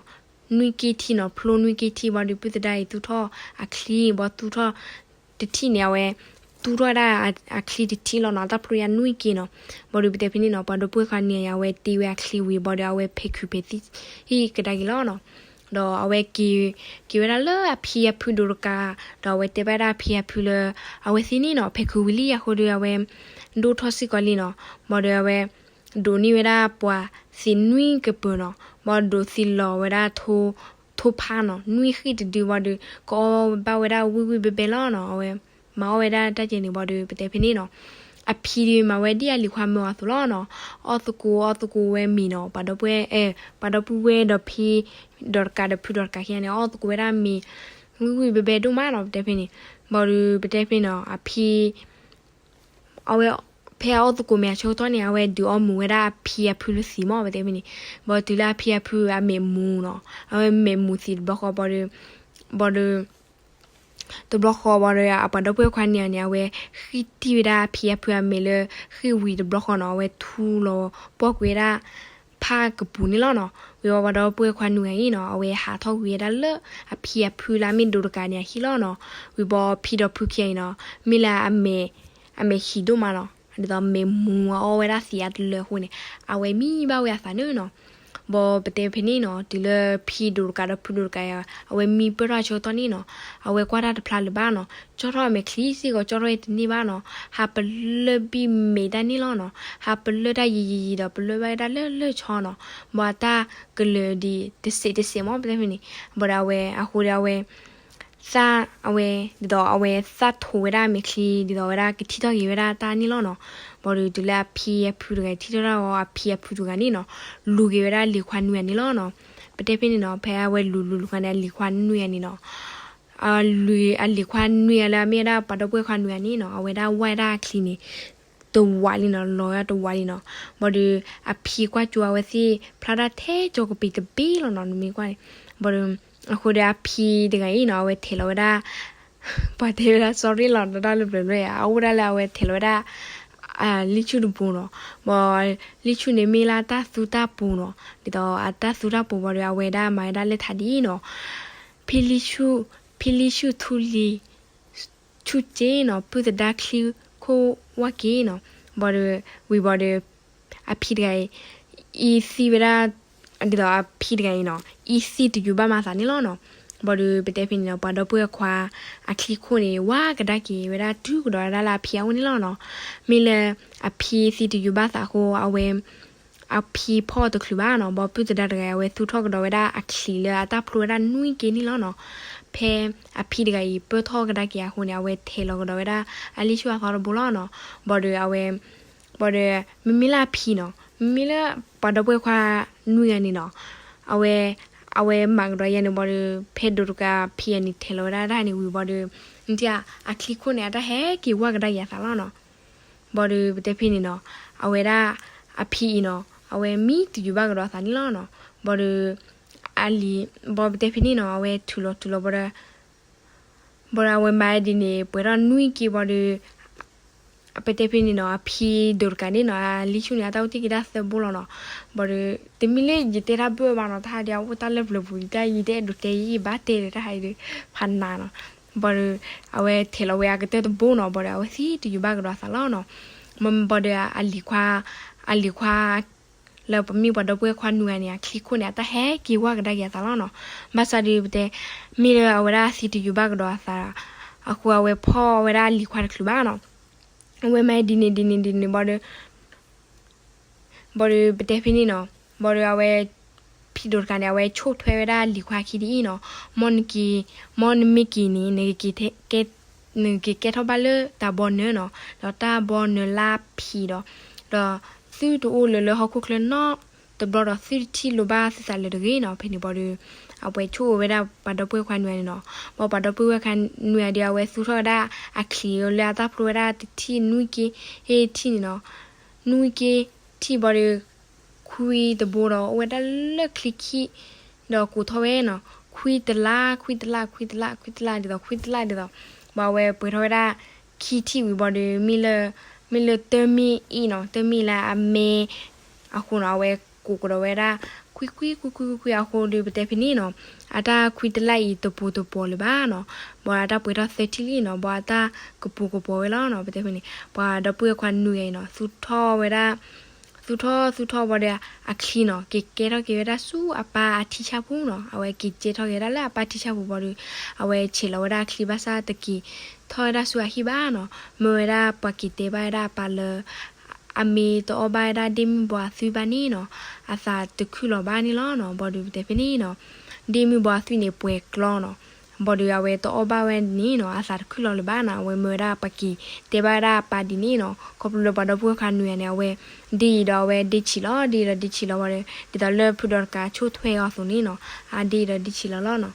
နွံက့ထံနီၤ, ဖျိနွံက့ထံဘၣ်ဒီး ပုၢ်သဒါအံၤသူၣ်ထီၣ်အချံ ဘၣ်သူၣ်ထီၣ်တထံၣ်န့ၣ် အဝဲသူၣ်ထီၣ်ဝဲဒၣ်အချံတထံၣ်လီၤနီၤ, တၢ်ဖျိယါနွံက့နီၤ. ဘၣ်ဒီးပတဲဖဲန့ၣ်နီၤ, ပှၤဒီပုၢ်ဝဲၢ်ခွါနွံဂၤအံၤ အဝဲတ့ဝဲအချံဝံၤဘၣ်ဒီး အဝဲဖဲးခုးဖဲးသံၣ်ဟံၣ်ကဒါက့ၤလီၤနီၤ. ဒီးအဝဲက့ၤ က့ၤဝဲဒၣ်လၢအဖံအဖုဒိးတကး, ဒီးအဝဲတဲဘၣ်ဒၣ်အဖံအဖုလၢ အဝဲသ့ၣ်န့ၣ်နီၤ ဖဲးခုးဝံၤလံအဃိဒီး အဝဲဒိၣ်ထီၣ်စ့ၢ်ကီးလံနီၤ. ဘၣ်ဒီးအဝဲ ဒိးန့ၢ်ဝဲဒၣ်ပှၤသံးနွံကပၢၤနီၤ, ဘၣ်ဒိးသံးလီၤဝဲဒၣ် ထိဖါနီၤ, နွံဃံၣ်တဒုဘၣ်ဒီး ကအီၣ်ဘၣ်ဝဲဒၣ်ဝံၣ်ဝံၣ်ဘဲဘဲလီၤနီၤ. အဝဲမၤအီၣ်ဝဲဒၣ်တၢ်ကဲန့ၣ်ဘၣ်ဒီး ပတဲဖဲန့ၣ်နီၤ, အဖံဒီးမၤဝဲဒ်အလံၤခွါမၢအီၤအသိးလီၤနီၤ. အီၣ်သကိးအီၣ်သကိးဝဲမ့ၤနီၤ, ပှၤဒီပုၢ်ဝဲၢ် ပှၤဒီပုၢ်ဝဲၢ်ဒီးဖံ ဒီးတကးဒီးဖုဒီးတကးခံဂၤန့ၣ် အီၣ်သကိးဝဲဒၣ်မ့ၤ ဝံၣ်ဝံၣ်ဘဲဘဲဒိၣ်မးနီၤ ပတဲဖဲန့ၣ်. ဘၣ်ဒီးပတဲဖဲန့ၣ်နီၤ အဖံ အဝဲ ဖဲအီၣ်သကိးမ့ၤအဆၢကတီၢ်န့ၣ် အဝဲဒုးအီမူၤဝဲဒၣ်အဖံအဖုလၢသံးမး ပတဲဖဲန့ၣ်. ဘၣ်တုၤလၢအဖံအဖုအမဲာ်မူၤနီၤ, အဝဲမဲာ်မူၤသံးတဘျီဃီဘၣ်ဒီး ဘၣ်ဒီး တဘျီဃီဘၣ်ဒီး အပှၤဒီပုၢ်ဝဲၢ်ခွါနွံဂၤန့ၣ် အဝဲဃံတံၢ်ဝဲဒၣ်အဖံအဖုအမဲာ်လၢဃံဝံၤတဘျီဃီနီၤ, အဝဲထူလီၤပှီၢ်ကွံာ်ဝဲဒၣ် ဖးကပူၤန့ၣ်လီၤနီၤ. ဝံၤဘၣ်ပှၤဒီပုၢ်ဝဲၢ်ခွါနွံဂၤအံၤနီၤ အဝဲဟးထီၣ်ကွံာ်ဝဲဒၣ်လၢအဖံအဖုလၢအမ့ၢ်ဒိးတကးန့ၣ်အဟံၣ်လီၤနီၤ. ဝံၤဘၣ်ဖံဒီးဖုခံဂၤအံၤနီၤ မ့ၢ်လၢ အမဲာ်ဟံးဒိၣ်မးနီၤ, ဒ်သိးမဲာ်မူၤအီၣ်ဝဲဒၣ်သံးအတလၢအဃိန့ၣ် အဝဲမံဘၣ်ဝဲအသးန့ၣ်နီၤ. ဘၣ်ပတဲဖဲန့ၣ်နီၤ တုၤလၢဖံဒိးတကးဒီးဖုဒိးတကးအံၤ အဝဲမံပၢၢ်ထီၣ်အဆၢကတီၢ်န့ၣ်နီၤ, အဝဲကွၢ်တၢ်တဖျါလၢၤဘၣ်နီၤ, ကၠီထီၣ်အမဲာ်ချံစ့ၢ်ကီး ကၠီထီၣ်ဝဲတန့ၢ်ဘၣ်နီၤ, ဟးပလၢၢ်ဘံၣ်မဲာ်တၢ်န့ၣ်လီၤနီၤ, ဟးပလၢၢ်တၢ်ယံာ်ယံာ်ယံာ်ဒီး ပလၢၢ်ဘၣ်ဝဲဒၣ်လၢလၢၢ်ဆီနီၤ, ဘၣ်တၢ်ကလၢၤဒ်တစဲးတစဲးမး ပတဲဖဲန့ၣ်. ဘၣ်ဒီးအဝဲအဃိဒီးအဝဲ သၣ်အဝဲ ဒ်သိးအဝဲသၣ်ထိးဝဲဒၣ်မဲာ်ချံ ဒ်သိးဝဲဒၣ်ကထံၣ်ထီၣ်က့ၤဝဲဒၣ်တၢ်န့ၣ်လီၤနီၤ. ဘၣ်ဒီးတုၤလၢအဖံအဖုတဂၤထံၣ်ထီၣ်တၢ်အီၤ အဖံအဖုတဂၤန့ၣ်နီၤ လူၤက့ၤဝဲဒၣ်အလံၤခွါနွံဂၤန့ၣ်လီၤနီၤ. ပတဲဖဲန့ၣ်နီၤ ဖဲအဝဲလူၤလူၤလူၤခါန့ၣ် အလံၤခွါနွံဂၤန့ၣ်နီၤ အလံၤခွါနွံဂၤလၢအမ့ၢ်ဝဲဒၣ်ပှၤဒီပုၢ်ဝဲၢ်ခွါနွံဂၤန့ၣ်နီၤ အဝဲဒၣ်ဝဲဒၣ်အချံန့ၣ် တဝးလံနီၤ, လီၤဝဲဒၣ်တဝးလံနီၤ. ဘၣ်ဒီးအဖံကွၢ်ကၠိအဝဲသ့ၣ် ဖျါတၢ်ထဲကၠီကပံးတဘ့ၣ်လီၤနီၤ နမ့ၢ်ကွၢ်န့ၣ်. ဘၣ်ဒီး အဃိဒီးအဖံတဂၤအံၤနီၤ အဝဲထဲးလီၤဝဲဒၣ် ပှၤတဲဝဲဒၣ် sorry လီၤ ဒီးတၢ်လၢပျၢၤလၢ အအိၣ်ဒၣ်လၢအဝဲထဲးလီၤဝဲဒၣ် လံၣ်ဆူၣ်တဘိနီၤ. ဘၣ်လံၣ်ဆူၣ်န့ၣ်မ့ၢ်လၢအတၢ်သူတၢ်ပူၤနီၤ, ဒ်သိးအတၢ်သူတၢ်ပူၤဘၣ်ဒီး အဝဲဒၣ်မၤဝဲဒၣ်လၢထးဒ်အံၤနီၤ ဖံလံၣ်ဆူၣ် ဖံလံၣ်ဆူၣ်ထူလံၤ ဆူၣ်က့နီၤ ပုၢ်သဒါချံခိၣ်ဝၣ်က့နီၤ. ဘၣ်ဒီး ဝံၤဘၣ်ဒီး အဖံတဂၤအံၤ အံသံဝဲဒၣ် ဒ်သိးအဖံတဂၤအံၤနီၤ အံသံတယုာ်ဘၣ်မၤသးန့ၣ်လီၤနီၤ. ဘၣ်ဒီးပတဲဖဲန့ၣ်နီၤ ပှၤဒီပုၢ်ဝဲၢ်ခွါ အချံခိၣ်န့ၣ် ဝးကဒါက့ၤဝဲဒၣ်တုၤကဒီးဝဲဒၣ်လၢအဖံအအိၣ်န့ၣ်လီၤနီၤ. မ့ၢ်လၢအဖံသံတယုာ်ဘၣ်သးအဃိ အဝဲ အဖံဖီၣ်အီၤတချုးဘၣ်နီၤ. ဘၣ်ပုၢ်သဒါတဂၤအံၤ အဝဲသူၣ်ထီၣ်ကဒီးဝဲဒၣ်အချံလၢအတၢ်ဖျိဝဲဒၣ်နွံက့န့ၣ်လီၤနီၤ. ဖဲအဖံတဂၤအံၤပၢၢ်ထီၣ်ကဒါက့ၤအဃိန့ၣ် အဝဲထဲးလီၤကဒီးဝဲဒၣ်အလံၣ်ဆူၣ်အသီတဘိလီၤနီၤ. ဘၣ်ဒီးအဝဲ ဘၣ်ဒီး မ့မ့ၢ်လၢအဖံနီၤ မ့မ့ၢ်လၢပှၤဒီပုၢ်ဝဲၢ်ခွါနွံဂၤန့ၣ်နီၤ အဝဲ အဝဲမၤကဒီးယဲန့ၣ် ဘၣ်ဒီး ဖဲဒိးတကးဖံအန့ၣ် ထဲးလီၤဝဲဒၣ်တၢ်န့ၣ်ဝံၤဘၣ်ဒီး နထံၣ်အချံခိၣ်န့ၣ် အတၢ်ဟဲက့ၤဝးကဒါက့ၤအသးလီၤနီၤ. ဘၣ်ဒီးပတဲဖဲန့ၣ်နီၤ အဝဲဒၣ် အဖံအံၤနီၤ အဝဲမံတယုာ်ဘၣ်ကဒီးအသးန့ၣ်လီၤနီၤ. ဘၣ်ဒီး အလံၤ ဘၣ်ပတဲဖဲန့ၣ်နီၤ အဝဲထုးလီၤထုးလီၤဘၣ်ဒီး ဘၣ်ဒီးအဝဲမၤဒ်န့ၣ် ပှဲၤထီၣ်နွံက့ဘၣ်ဒီး ပတဲဖဲန့ၣ်နီၤ အဖံဒိးတကးန့ၣ်နီၤ အလံၣ်ဆူၣ်န့ၣ် အတၢ်အိၣ်တ့ၢ်က့ၤတၢ်သၢဘိလီၤနီၤ. ဘၣ်ဒီး တမ့ၢ်လၢယတဲတၢ်ဘၢၣ်ဘၣ်နီၤ တၢ်ဟးဒ်အအိၣ်တၢ်လၢပျၢၤပူၤ တၢ်ယတဲဒိးတဲယဘၣ်တဲဒီးတၢ်ဟးဒီး ဖးနးနီၤ. ဘၣ်ဒီး အဝဲထဲးလီၤဝဲအကတၢၢ်တဘိနီၤ ဘၣ်ဒီး အဝဲသံတယုာ်ဘၣ်ကဒီးအသးလီၤနီၤ. မ့ၢ်ဘၣ်ဒီးအလံၤခွါ အလံၤခွါ လၢပမ့ၢ်ပှၤဒီပုၢ်ဝဲၢ်ခွါနွံဂၤန့ၣ် အချံခိၣ်န့ၣ် အတၢ်ဟဲက့ၤဝါကဒါက့ၤအသးလီၤနီၤ. ဘၣ်ဆၣ်ဒီးပတဲ မ့ၢ်လၢအဝဲဒၣ်သံတယုာ်ဘၣ်ကဒီးအသး အဃိအဝဲဖီၣ်ဝဲဒၣ်အလံၤခွါတချုးဘၣ်နီၤ. အဝဲမၤဒ်န့ၣ်ဒ်န့ၣ်ဒ်န့ၣ်ဘၣ်ဒီး ဘၣ်ဒီးပတဲဖဲန့ၣ်နီၤ, ဘၣ်ဒီးအဝဲ ဖံဒိၣ်တခါန့ၣ် အဝဲဆိၣ်ထွဲဝဲဒၣ်လံၤခွါခံဒ်အံၤနီၤ, မ်နက့ၤ, မ်နမ့ၢ်က့ၤန့ၣ် နကက့ၤကဲထီၣ်ဘၣ်လၢတၢ်ဘီနၢၤနီၤ, ဒီးတၢ်ဘီနၢၤလၢဖံးဒီး, ဒီးသုတအိၣ်လၢၤလၢဟီၣ်ခိၣ်ချၢနီတဘျီဒီး သုတထံၣ်လိာ်ဘၣ်သုသးလၢၤတဂ့ၤနီၤ. ဖဲန့ၣ်ဘၣ်ဒီး အဝဲဆိၣ်ဝဲဒၣ်ပှၤဒီပုၢ်ဝဲၢ်ခွါနွံဂၤန့ၣ်နီၤ. ဘၣ်ပှၤဒီပုၢ်ဝဲၢ်ခွါနွံဂၤဒီး အဝဲသူၣ်ထီၣ်ဝဲဒၣ်အချံးလၢအတၢ်ဖျိဝဲဒၣ်တထံၣ်နွံက့ ဟ့ၣ်ထံၣ်န့ၣ်နီၤ. နွံက့ထံၣ်ဘၣ်ဒီး ခွံတဘိဒီး အိၣ်ဝဲဒၣ်လၢချံခံ ဒီးကိးထီၣ်ဝဲနီၤ, ခွံတလး ခွံတလး ခွံတလး ခွံတလးဒ်သိး ခွံတလးဒ်သိး, ဘၣ်အဝဲပှဲၤထီၣ်ဝဲဒၣ်ခံထံၣ်ဝံၤဘၣ်ဒီး မ့ၢ်လၢ မ့ၢ်လၢတၢ်မ့ၢ်အံၤနီၤ, တၢ်မ့ၢ်လၢအမဲ အဃိနီၤ အဝဲကိးကဒီးဝဲဒၣ် ခွံခွံခွံခွံခွံခွံအဃိဒီး ပတဲဖဲန့ၣ်နီၤ, အတၢ်ခွံတလးအံၤတပူၤတပီၤလၢၤဘၣ်နီၤ. ဘၣ်အတၢ်ပှဲၤထီၣ်သၢထံၣ်လံနီၤ, ဘၣ်အတၢ်ကပူၤကပီၤဝဲလီၤနီၤ. ပတဲဖဲန့ၣ် ပှၤဒီပုၢ်ဝဲၢ်ခွါနွံဂၤအံၤနီၤ သူၣ်ထီၣ်ဝဲဒၣ် သူၣ်ထီၣ်သူၣ်ထီၣ်ဘၣ်ဒီး အချံနီၤ က့ၤကဲထီၣ်က့ၤဝဲဒၣ်ဆူ အပၢ်အထံဆၣ်ပူၤနီၤ. အဝဲက့ၤကဲထီၣ်က့ၤဝဲဒၣ်လၢအပၢ်ထံဆၣ်ပူၤဘၣ်ဒီး အဝဲဆဲးလီၤဝဲဒၣ်အချံဘၣ်ဆၣ် တက့ၤထီၣ်ဝဲဒၣ်ဆူအဟံၣ်ဘၣ်နီၤ. မၢဝဲဒၣ်ပှၤက့ၤတဲဘၣ်ဝဲဒၣ်အပၢ်လၢ အမ့ၢ်တအီၣ်ဘၣ်ဝဲဒၣ်ဒ့မုၢ်ဘီအသွံၣ်ဘၣ်န့ၣ်နီၤ, အသးတခုၣ်လီၤဘၣ်န့ၣ်လီၤနီၤ. ဘၣ်ဒီးပတဲဖဲန့ၣ်နီၤ, ဒ့မုၢ်ဘီအသွံၣ်န့ၣ် ပှဲၤကျီနီၤ. ဘၣ်ဒီးအဝဲတအီၣ်ဘၣ်ဝဲန့ၣ်နီၤ, အသးတခုၣ်လီၤလၢၤဘၣ်နီၤ. အဝဲမၢဝဲဒၣ်ပှၤက့ၤတဲဘၣ်ဝဲဒၣ်အပၢ်ဒ်န့ၣ်နီၤ. ခီဖျိလၢပှၤဒီပုၢ်ဝဲၢ်ခွါနွံဂၤန့ၣ် အဝဲ ဒ့အံၤဒီးအဝဲဒ့ဆံးလီၤ, ဒ့အံၤဒီးဒ့ဆံးလီၤဘၣ်ဒီး ဒ်သိးလၢဖုဒီးတကးဆိၣ်ထွဲအီၤအသိးန့ၣ်နီၤ, အဒ့အံၤဒီးဒ့ဆံးလီၤလီၤနီၤ.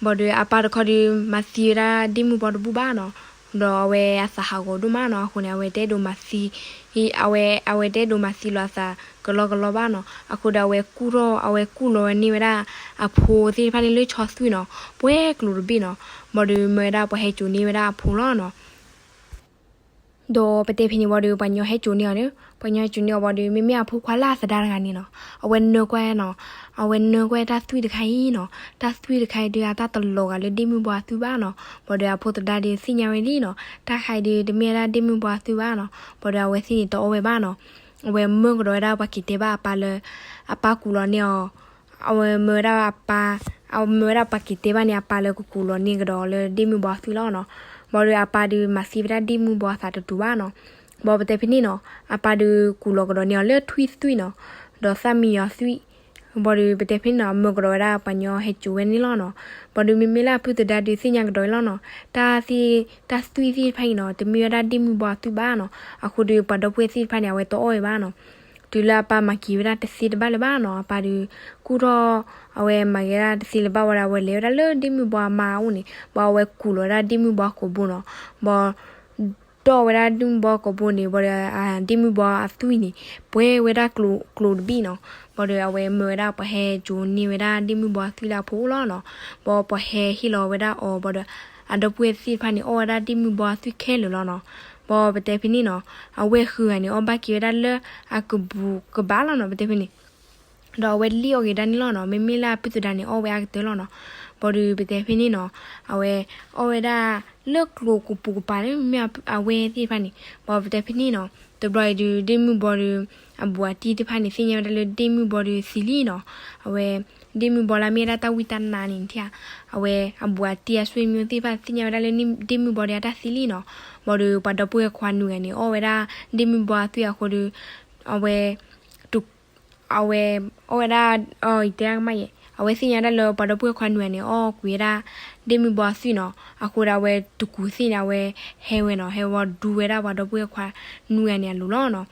ဘၣ်ဒီးအပၢ်တခီဒီး မၤသံဝဲဒၣ်ဒ့မုၢ်ဘီတဘူၣ်ဘၣ်နီၤ. ဒီးအဝဲအသးဟးဂီၤဒိၣ်မးနီၤ. အဃိန့ၣ် အဝဲတအဲၣ်ဒိးမၤသံ, အဝဲ အဝဲတအဲၣ်ဒိးမၤသံလီၤအသးကလီကလီဘၣ်နီၤ. အဃိဒီးအဝဲကူၣ်ထီၣ် အဝဲကူၣ်လီၤဝဲန့ၢ်ဝဲဒၣ်အဖိသ့ၣ်တဖၣ်န့ၣ်လၢဆီသွံၣ်နီၤ, ပှဲၤကျိၤတဘ့ၣ်နီၤ. ဘၣ်ဒီးမၢဝဲဒၣ်ပှၤဟဲစိာ်န့ၢ်ဝဲဒၣ်အဖိလီၤနီၤ. ဒီးပတဲဖဲန့ၣ်ဘၣ်ဒီး ပှၤညီဟဲစိာ်န့ၢ်အီၤဒီး ပှၤညီဟဲစိာ်န့ၢ်အီၤဘၣ်ဒီး မ့မ့ၢ်အဖိခွါလၢအသဒါတဂၤန့ၣ်နီၤ, အဝဲနၢကွၢ်နီၤ, အဝဲနၢကွၢ်တၢ်သွံၣ်တခါအံၤနီၤ, တၢ်သွံၣ်တခါအံၤဒီး အတၢ်တလီၤဂာ်လၢဒ့မုၢ်ဘီအသွံၣ်ဘၣ်နီၤ. ဘၣ်ဒီးအဖိသဒါဒီးသ့ၣ်ညါဝဲလံနီၤ, တၢ်ခါအံၤဒီး တမ့ၢ်ဝဲဒၣ်ဒ့မုၢ်ဘီအသွံၣ်ဘၣ်နီၤ. ဘၣ်ဒီးအဝဲသ့ၣ်န့ၣ်တအီၣ်ဝဲဘၣ်နီၤ. အဝဲမၢကဒီးဝဲဒၣ်ပှၤက့ၤတဲဘၣ်အပၢ်လၢ အပၢ်ကူၣ်လီၤန့ၢ်အီၤ အဝဲမၢဝဲဒၣ်အပၢ်, အဝဲမၢဝဲဒၣ်ပှၤက့ၤတဲဘၣ်န့ၣ် အပၢ်လၢကကူၣ်လီၤန့ၢ်ကဒီးလၢဒ့မုၢ်ဘီအသွံၣ်လီၤနီၤ. ဘၣ်ဒီးအပၢ်ဒီးမၤသံဝဲဒၣ်ဒ့မုၢ်ဘီအသးတတူာ်ဘၣ်နီၤ. ဘၣ်ပတဲဖဲန့ၣ်နီၤ, အပၢ်ဒီးကူၣ်လီၤကဒီးန့ၢ်အီၤလၢထွံၣ်သွံၣ်နီၤ, ဒီးသၣ်မံယီၤသွံၣ်. ဘၣ်ဒီးပတဲဖဲန့ၣ်နီၤ, မၢကဒီးဝဲဒၣ်ပှၤညီဟဲစိာ်ဝဲန့ၣ်လီၤနီၤ. ဘၣ်ဒီးမ့မ့ၢ်လၢအပုၢ်သဒါဒီးသ့ၣ်ညါကဒီးလီၤနီၤ, တၢ်သ့ၣ်, တၢ်သွံၣ်သ့ၣ်တဖၣ်အံၤနီၤ တမ့ၢ်ဝဲဒၣ်ဒ့မုၢ်ဘီအသွံၣ်ဘၣ်နီၤ. အဃိဒီးပှၤဒီပုၢ်ဝဲၢ်သ့ၣ်တဖၣ်န့ၣ် အဝဲတအီၣ်ဝဲဘၣ်နီၤ. တုၤလၢအပၢ်မၤက့ၤဝဲဒၣ်တသ့တဘၣ်လၢၤဘၣ်နီၤ, အပၢ်ဒီးကူၣ်ထီၣ်, အဝဲမၤက့ၤဝဲဒၣ်တသ့လၢၤဘၣ်ဝဲဒီး အဝဲလဲၤဝဲဒၣ်လၢဒ့မုၢ်ဘီအမါအအိၣ်န့ၣ်, ဘၣ်အဝဲကူၣ်လီၤဝဲဒၣ်ဒ့မုၢ်ဘီအကိာ်ဘိနီၤ. ဘၣ်ဒီးဝဲဒၣ်ဒ့မုၢ်ဘီအကိာ်ဘိန့ၣ် ဘၣ်ဒီး ဒ့မုၢ်ဘီအသွံၣ်န့ၣ် ပှဲၤဝဲဒၣ်ကျိၤတဘ့ၣ်နီၤ. ဘၣ်ဒီးအဝဲမၢဝဲဒၣ်ပှၤဟဲစိာ်န့ၢ်ဝဲဒၣ်ဒ့မုၢ်ဘီအသွံၣ်လၢအဖိအိၣ်လီၤနီၤ. ဘၣ်ပှၤဟဲဟ့ၣ်လီၤဝဲဒၣ်အီၤ ဘၣ်ဒီး အဒီပုၢ်ဝဲၢ်သ့ၣ်တဖၣ်န့ၣ် အီၣ်ဝဲဒၣ်ဒ့မုၢ်ဘီအသွံၣ်ခဲလၢာ်လီၤနီၤ. ဘၣ်ပတဲဖဲန့ၣ်နီၤ, အဝဲၢ်ဃုဂၤန့ၣ် အီၣ်ဘၣ်က့ၤဝဲဒၣ်လၢအကဘူၣ်ကဘၣ်လီၤနီၤ, ပတဲဖဲန့ၣ် ဒီးအဝဲလံၣ်အီၣ်က့ၤဒၣ်န့ၣ်လီၤနီၤ, မ့မ့ၢ်လၢအပုၢ်သဒါန့ၣ် အီၣ်ဝဲအကတၢၢ်လီၤနီၤ. ဘၣ်ဒီးပတဲဖဲန့ၣ်နီၤ, အဝဲအီၣ်ဝဲဒၣ်လၢကျိၤကပူၤကပၤလၢ မ့မ့ၢ်အဝဲၢ်သ့ၣ်တဖၣ်န့ၣ်, ဘၣ်ပတဲဖဲန့ၣ်နီၤ, တဘျီအံၤဒီး ဒ့မုၢ်ဘီဒီး အဘူးအတံၢ်သ့ၣ်တဖၣ်န့ၣ် သ့ၣ်ညါဝဲဒၣ်လၢဒ့မုၢ်ဘီဒီးသံလံနီၤ. အဝဲ ဒ့မုၢ်ဘီလၢမ့ၢ်ဝဲဒၣ်တၢ်ဝံတၢ်နါန့ၣ်ထံၣ်ဧါ, အဝဲအဘူးအတံၢ်အဆွေမျိုးသ့ၣ်တဖၣ် သ့ၣ်ညါဝဲဒၣ်လၢဒ့မုၢ်ဘီဒီးအတၢ်သံလံနီၤ. ဘၣ်ဒီးပှၤဒီပုၢ်ဝဲၢ်ခွါနွံဂၤန့ၣ် အီၣ်ဝဲဒၣ် ဒ့မုၢ်ဘီအသွံၣ်အဃိဒီး အဝဲ အဝဲ အီၣ်ဝဲဒၣ် အီၣ် ယတဲဒၣ်ကမၣ်ယဲၢ်, အဝဲသ့ၣ်ညါဒၣ်လၢပှၤဒီပုၢ်ဝဲၢ်ခွါနွံဂၤန့ၣ် အီၣ်ကွံာ်ဝဲဒၣ် ဒ့မုၢ်ဘီအသွံၣ်နီၤ. အဃိဒီးအဝဲတကူးသ့ၣ်န့ၣ် အဝဲဟဲဝဲနီၤ, ဟဲဝဲဒူဝဲဒၣ်ပှၤဒီပုၢ်ဝဲၢ်ခွါနွံဂၤန့ၣ်အလိၤလီၤနီၤ.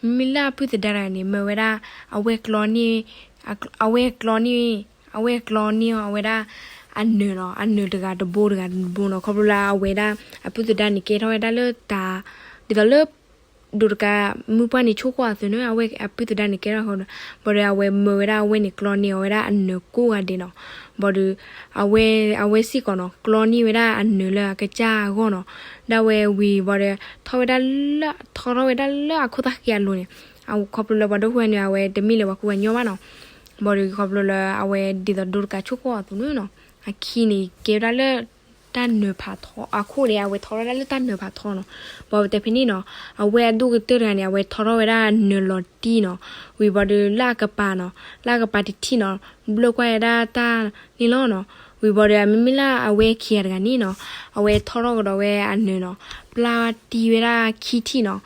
မ့မ့ၢ်လၢအပုၢ်သဒါတဂၤန့ၣ် မၢဝဲဒၣ် အဝဲၢ်ကျီန့ၢ်, အဝဲၢ်ကျီန့ၢ်, အဝဲၢ်ကျီန့ၢ်အီၤဝဲဒၣ် အနၢၤနီၤ, အနၢၤတဂၤတဘိတဂၤတဘိနီၤ. ခီဖျိလၢအဝဲဒၣ် အပုၢ်သဒါန့ၣ် ကဲထီၣ်ဝဲဒၣ်လၢတၢ် ဒ်သိးလၢ ဒိးတကး မုၢ်ပှၢ်န့ၣ်ဆိၣ်ဃီအသိးန့ၣ် အဝဲၢ်အပုၢ်သဒါန့ၣ်ကဲထီၣ်ဃီဒီး ဘၣ်ဒီးအဝဲမၢဝဲဒၣ်အဝဲၢ်န့ၣ်ကျီန့ၢ်အီၤဝဲဒၣ်အနၢၤကိးဂၤဒဲးနီၤ. ဘၣ်ဒီး အဝဲ အဝဲစ့ၢ်ကီးနီၤ ကျီန့ၢ်ဝဲဒၣ်အနၢၤလၢအကစၢ်အဂီၢ်နီၤ. ဒၣ်ဝဲဝံၤဘၣ်ဒီး ထီၣ်ဝဲဒၣ်လၢ ထီထီၣ်ဝဲဒၣ်လၢအခိၣ်သၣ်ဃံအလိၤန့ၣ် ခီဖျိလၢပှၤဒိၣ်ဃိန့ၣ် အဝဲတမ့ၢ်လၢပှၤကူပှၤကညီဘၣ်နီၤ. ဘၣ်ဒီးခီဖျိလၢအဝဲဒ်သိးဒိးတကးဆိၣ်ဃီအသိးန့ၣ်နီၤ အခံန့ၣ်ကဲဝဲဒၣ်လၢ တၢ်နၢၤဖးထီ အခိၣ်န့ၣ် အဝဲထီထီၣ်ဝဲဒၣ်လၢတၢ်နၢၤဖးထီနီၤ. ဘၣ်ပတဲဖဲန့ၣ်နီၤ အဝဲအဒိၣ်ကတၢၢ်တဂၤန့ၣ် အဝဲထီထီၣ်ဝဲဒၣ်နၢၤလီၤတံၢ်နီၤ. ဝံၤဘၣ်ဒီးလၢအကပၤနီၤ လၢအကပၤတထံၣ်နီၤ ဘျၢၣ်ကွၢ်ဝဲဒၣ်တၢ်န့ၣ်လီၤနီၤ. ဝံၤဘၣ်ဒီး မ့မ့ၢ်လၢအဝဲခံဂၤတဂၤန့ၣ်နီၤ အဝဲထီထီၣ်ကဒီးဝဲအနၢၤနီၤ ပျၢ်တံၢ်ဝဲဒၣ်ခံထံၣ်နီၤ.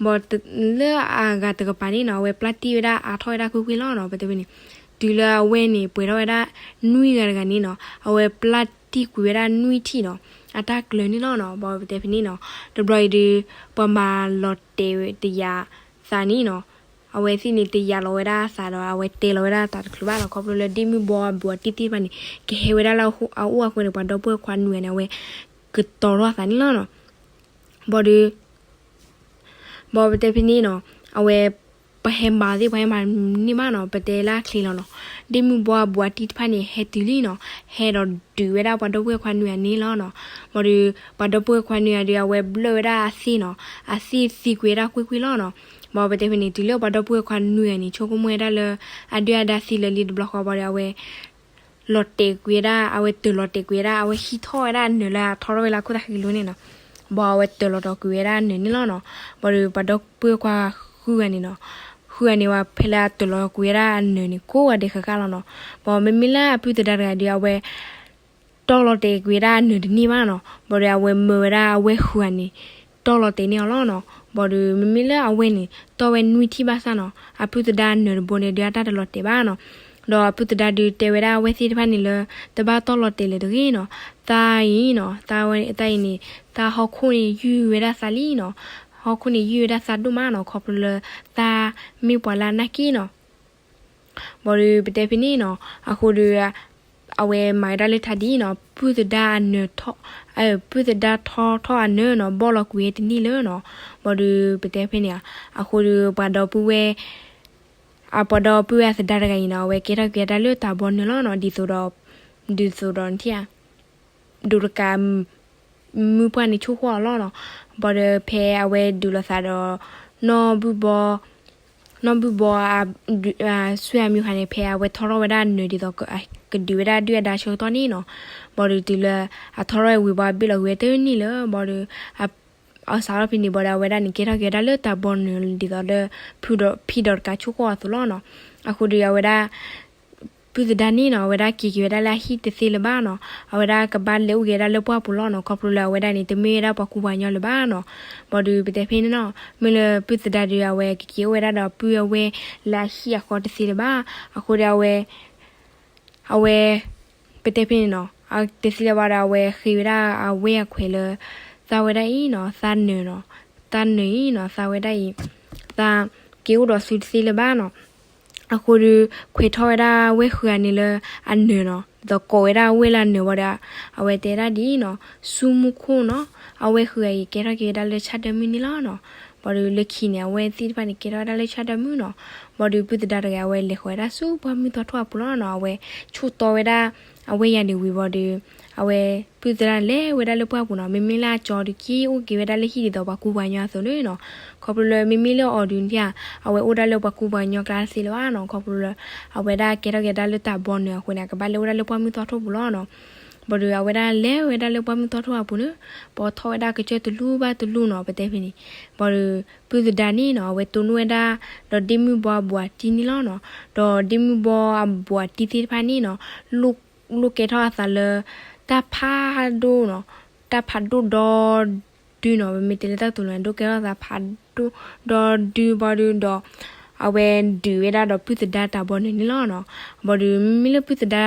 ဘၣ်လၢအဂၤတကပၤန့ၣ်နီၤ အဝဲပျၢ်တံၢ်ဝဲဒၣ်အါထီၣ်ဝဲဒၣ်ကွ့ၢ်ကွ့ၢ်လီၤနီၤ. ပတဲဖဲန့ၣ် တုၤလၢအဝဲန့ၣ် ပှဲၤထီၣ်ဝဲဒၣ်နွံဂၤတဂၤန့ၣ်နီၤ အဝဲပျၢ်တံၢ်ကွံာ်ဝဲဒၣ်နွံထံၣ်နီၤ အတၢ်ကျၢၤန့ၣ်လီၤနီၤ. ဘၣ်ပတဲဖဲန့ၣ်နီၤ တဘျီအံၤဒီး ပှၤမၤလီၤတဲာ်တယာ်သးန့ၣ်နီၤ အဝဲသ့ၣ်န့ၣ် တယာ်လီၤဝဲဒၣ်အသးဒီး အဝဲတဲလီၤဝဲဒၣ်အသးတချုးဘၣ်နီၤ. ခီဖျိလၢဒ့မုၢ်ဘီအဘူးအတံၢ်သ့ၣ်တဖၣ်န့ၣ် ကဟဲဝဲဒၣ်လၢအအိၣ်အဃိန့ၣ် ပှၤဒီပုၢ်ဝဲၢ်ခွါနွံဂၤန့ၣ် အဝဲကတီၤထီၣ်အသးန့ၣ်လီၤနီၤ. ဘၣ်ဒီး ဘၣ်ပတဲဖဲန့ၣ်နီၤ အဝဲ ပှၤဟဲမၤသ့ၣ် ပှၤဟဲမၤန့ၢ်မးနီၤ ပတဲလၢအချ့လီၤနီၤ. ဒ့မုၢ်ဘီအဘူးအတံၢ်တဖၣ်န့ၣ် ဟဲတုၤလံနီၤ ဟဲဒီးဒုးဝဲဒၣ်ပှၤဒီပုၢ်ဝဲၢ်ခွါနွံဂၤန့ၣ်လီၤနီၤ. ဘၣ်ဒီး ပှၤဒီပုၢ်ဝဲၢ်ခွါနွံဂၤဒီး အဝဲဘျၢၣ်ဝဲဒၣ်အသ့ၣ်နီၤ အသ့ၣ်သံကွံာ်ဝဲဒၣ်ကွ့ၢ်ကွ့ၢ်လီၤနီၤ. ဘၣ်ပတဲဖဲန့ၣ် တုၤလၢပှၤဒီပုၢ်ဝဲၢ်ခွါနွံဂၤန့ၣ် ဆိကမိၣ်ဝဲဒၣ်လၢ အဒုၣ်အဒါသံလၢာ်လံတဘျီဃီဘၣ်ဒီး အဝဲ လီၤတဲာ်ကွံာ်ဝဲဒၣ် အဝဲတၢၤလီၤတဲာ်ကွံာ်ဝဲဒၣ် အဝဲဟံးထီၣ်ဝဲဒၣ်အနၢၤလၢအထီထီၣ်ဝဲလၢအခိၣ်သၣ်ဃံလိၤန့ၣ်နီၤ. ဘၣ်အဝဲတၢၤလီၤတဲာ်ကွံာ်ဝဲဒၣ်အနၢၤန့ၣ်လီၤနီၤ. ဘၣ်ဒီးပှၤဒီပုၢ်ဝဲၢ်ခွါဃုဂၤန့ၣ်နီၤ ဃုဂၤန့ၣ်ဝဲဖဲလၢအတၢၤလီၤကွံာ်ဝဲဒၣ်အနၢၤန့ၣ် ကိးဂၤဒဲးဃၣ်ဃၣ်လီၤနီၤ. ဘၣ်မ့မ့ၢ်လၢအပုၢ်သဒါတဂၤဒီး အဝဲ တီၢ်လီၤတဲာ်ကွံာ်ဝဲဒၣ်အနၢၤတန့ၢ်ဘၣ်နီၤ. ဘၣ်ဒီးအဝဲမၢဝဲဒၣ်အဝဲၢ်ဃုဂၤန့ၣ် တီၢ်လီၤတဲာ်န့ၢ်အီၤလီၤနီၤ. ဘၣ်ဒီးမ့မ့ၢ်လၢအဝဲၢ်န့ၣ် တီၢ်ဝဲနွံထံၣ်ဘၣ်ဆၣ်နီၤ အပုၢ်သဒါအနၢၤတဘိန့ၣ် ဒုးအတၢ်တလီၤတဲာ်ဘၣ်နီၤ. ဒီးအပုၢ်သဒါဒုးတဲဝဲဒၣ်အဝဲၢ်သ့ၣ်တဖၣ်န့ၣ်လၢ တဘၣ်တီၢ်လီၤတဲာ်လၢၤတဂ့ၤနီၤ. သးအံၤနီၤ သးဝဲ သးအံၤန့ၣ် သးဟီၣ်ခိၣ်န့ၣ်ယုၢ်ဝဲဒၣ်သးလံနီၤ. ဟီၣ်ခိၣ်န့ၣ်ယုၢ်ဝဲဒၣ်သးဒိၣ်မးနီၤ ခီဖျိလၢ သးမ့ၢ်ပှၤလၢအနၢ်က့နီၤ. ဘၣ်ဒီးပတဲဖဲန့ၣ်နီၤ အဃိဒီး အဝဲမၤဝဲဒၣ်လၢထါဒ်နီၤ ပုၢ်သဒါအနၢၤထီၣ် ပုၢ်သဒါထီထီၣ်အနၢၤနီၤ ဘီၣ်လီၤကွံာ်ဝဲတန့ၢ်လၢၤနီၤ. ဘၣ်ဒီးပတဲဖဲန့ၣ် အဃိဒီးပှၤဒီပုၢ်ဝဲၢ် အပှၤဒီပုၢ်ဝဲၢ်အသဒါတဂၤအံၤနီၤ အဝဲကဲထီၣ်က့ၤဝဲဒၣ်လၢတၢ်ဘီနၢၤလီၤနီၤ ဒ်သိးဒီး ဒ်သိးဒီးနထံၣ်ဧါ ဒိးတကး မုၢ်ပှၢ်န့ၣ်ဆိၣ်ဃီအီၤလီၤနီၤ. ဘၣ်ဒီးဖဲအဝဲဒုးလိာ်သးဒီး နီၢ်ဘုၣ်ဘီ နီၢ်ဘုၣ်ဘီ အ ဆွေမျိုးဟါန့ၣ် ဖဲအဝဲထီထီၣ်ဝဲဒၣ်နၢၤဒ်သိး ကဒုးဝဲဒၣ်ဒုၣ်အဒါဆၢကတီၢ်န့ၣ်နီၤ. ဘၣ်ဒီးတုၤလၢ အထီထီၣ်ဝံၤဘၣ်ဘ့ၣ်လီၤကွံာ်ဝဲတန့ၢ်လၢၤ ဘၣ်ဒီး အစးထီၣ်ဖဲန့ၣ်ဘၣ်ဒီး အဝဲဒၣ်န့ၣ် ကဲထီၣ်က့ၤဝဲဒၣ်လၢတၢ်ဘီနၢၤဒ်သိးလၢ ဖံဒီးတကးဆိၣ်ဃီအီၤအသိးလီၤနီၤ. အဃိဒီးအဝဲဒၣ် ပုၢ်သဒါန့ၣ်နီၤ အဝဲဒၣ်က့ၤက့ၤဝဲဒၣ်လၢအဟံၣ်တသ့လၢၤဘၣ်နီၤ. အဝဲဒၣ်ကဘၣ်လဲၤအိၣ်က့ၤဝဲဒၣ်လၢပှၢ်ပူၤလီၤနီၤ ခီဖျိလၢအဝဲဒၣ်န့ၣ် တမ့ၢ်ဝဲဒၣ်ပှၤကူပှၤကညီလၢၤဘၣ်နီၤ. ဘၣ်ဒီးပတဲဖဲန့ၣ်နီၤ မ့ၢ်လၢပုၢ်သဒါဒီး အဝဲကက့ၤအိၣ်ဝဲဒၣ်ဒီးပုၢ်အဝဲၢ်လၢအဟံၣ်အဃီတသ့လၢၤဘၣ်. အဃိဒီးအဝဲ အဝဲ ပတဲဖဲန့ၣ်နီၤ တသ့လၢၤဘၣ်ဒီး အဝဲဃ့ဝဲဒၣ်အဝဲၢ်အခွဲးလၢ သးဝဲဒၣ်အံၤနီၤ သးနၢၤနီၤ သးနၢၤအံၤနီၤ သးဝဲဒၣ်အံၤ သးက့ၤအိၣ်ဒီးသုတသ့လၢၤဘၣ်နီၤ. အဃိဒီး ခွဲးထီၣ်ဝဲဒၣ်ဝဲၢ်ဃုဂၤန့ၣ်လၢအနၢၤနီၤ ဒီးကိးဝဲဒၣ်အဝဲၢ်လၢအနၢၤဘၣ်ဒီး အဝဲတဲဒၣ်ဒ်အံၤနီၤ ဆူမူခိၣ်နီၤ အဝဲၢ်ဃုဂၤအံၤ ကဲထီၣ်က့ၤဝဲဒၣ်လၢဆၣ်ဒၢမုၢ်န့ၣ်လီၤနီၤ. ဘၣ်ဒီးလၢခံန့ၣ် အဝဲသ့ၣ်တဖၣ်န့ၣ် ကဲထီၣ်ဝဲဒၣ်လၢဆၣ်ဒၢမုၢ်နီၤ. ဘၣ်ဒီးပုၢ်သဒါတဂၤ အဝဲလဲၤဃီၤဝဲဒၣ်ဆူပှၢ်မုၢ်သီထိၣ်အပူၤလီၤနီၤ အဝဲဆူၣ်တီဝဲဒၣ် အဝဲၢ်ယၤန့ၣ်ဝံၤဘၣ်ဒီး အဝဲပုၢ်သဒါန့ၣ်လဲၤဝဲဒၣ်လၢပှၢ်ပူၤနီၤ မ့မ့ၢ်လၢအကၠီဒီးက့ၤအိၣ်က့ၤဝဲဒၣ်လၢဟံၣ်ဒ်သိးပှၤကူပှၤကညီအသိးန့ၣ်နီၤ. ခီဖျိလၢမ့မ့ၢ်လၢအီၤဒုးန့ၣ်ဧါ အဝဲအိၣ်ဒၣ်လၢပှၤကူပှၤကညီကျါတသ့လၢၤဘၣ်နီၤ ခီဖျိလၢ အဝဲဒၣ်ကဲထီၣ်က့ၤဒၣ်လၢတၢ်ဘီနၢၤအဃိန့ၣ် အကဘၣ်လဲၤအိၣ်ဒၣ်လၢပှၢ်မုၢ်သီထိၣ်ပူၤလီၤနီၤ. ဘၣ်ဒီးအဝဲဒၣ်လဲၤဝဲဒၣ်လၢပှၢ်မုၢ်သီထိၣ်အပူၤန့ၣ် ပိာ်ထီၣ်ဝဲဒၣ်ကစၢၢ်တလူၢ်ဘၣ်တလူၢ်နီၤ ပတဲဖဲန့ၣ် ဘၣ်ဒီးပုၢ်သဒါန့ၣ်နီၤ အဝဲတိၢ်နီၣ်ဝဲဒၣ် ဒီးဒ့မုၢ်ဘီအဘူးအတံၢ်န့ၣ်လီၤနီၤ. ဒီးဒ့မုၢ်ဘီအဘူးအတံၢ်သ့ၣ်တဖၣ်န့ၣ်နီၤ လိၣ်ကဲထီၣ်အသးလၢ တၢ်ဖးဒိၣ်နီၤ တၢ်ဖးဒိၣ်ဒီဒုနီၤ ပမ့ၢ်တဲလၢတၢ်ကတိၤလၢ ဒိၣ်ကဲထီၣ်သးဖးဒိၣ်ဒီဒုဘၣ်ဒီး အဝဲဒုးဝဲဒၣ်ဒီးပုၢ်သဒါတၢ်ဘီနၢၤန့ၣ်လီၤနီၤ. ဘၣ်ဒီးမ့မ့ၢ်လၢပုၢ်သဒ